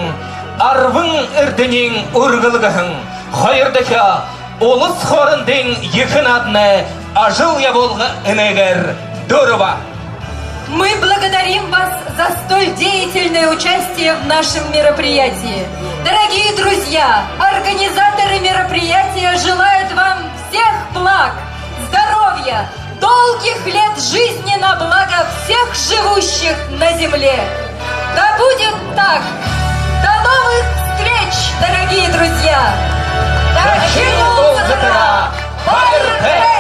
«Арбан эрдэниин үргэл» гэһэн хоёрдохи Улас хоорондын ехэ нааданай ажал ябуулга энээгээр дүүрэбэ. Мы благодарим вас за столь деятельное участие в нашем мероприятии. Дорогие друзья, организаторы мероприятия желают вам всех благ, здоровья, долгих лет жизни на благо всех живущих на земле. Да будет так! До новых встреч, дорогие друзья! Дахин уулзатараа! Баяртай!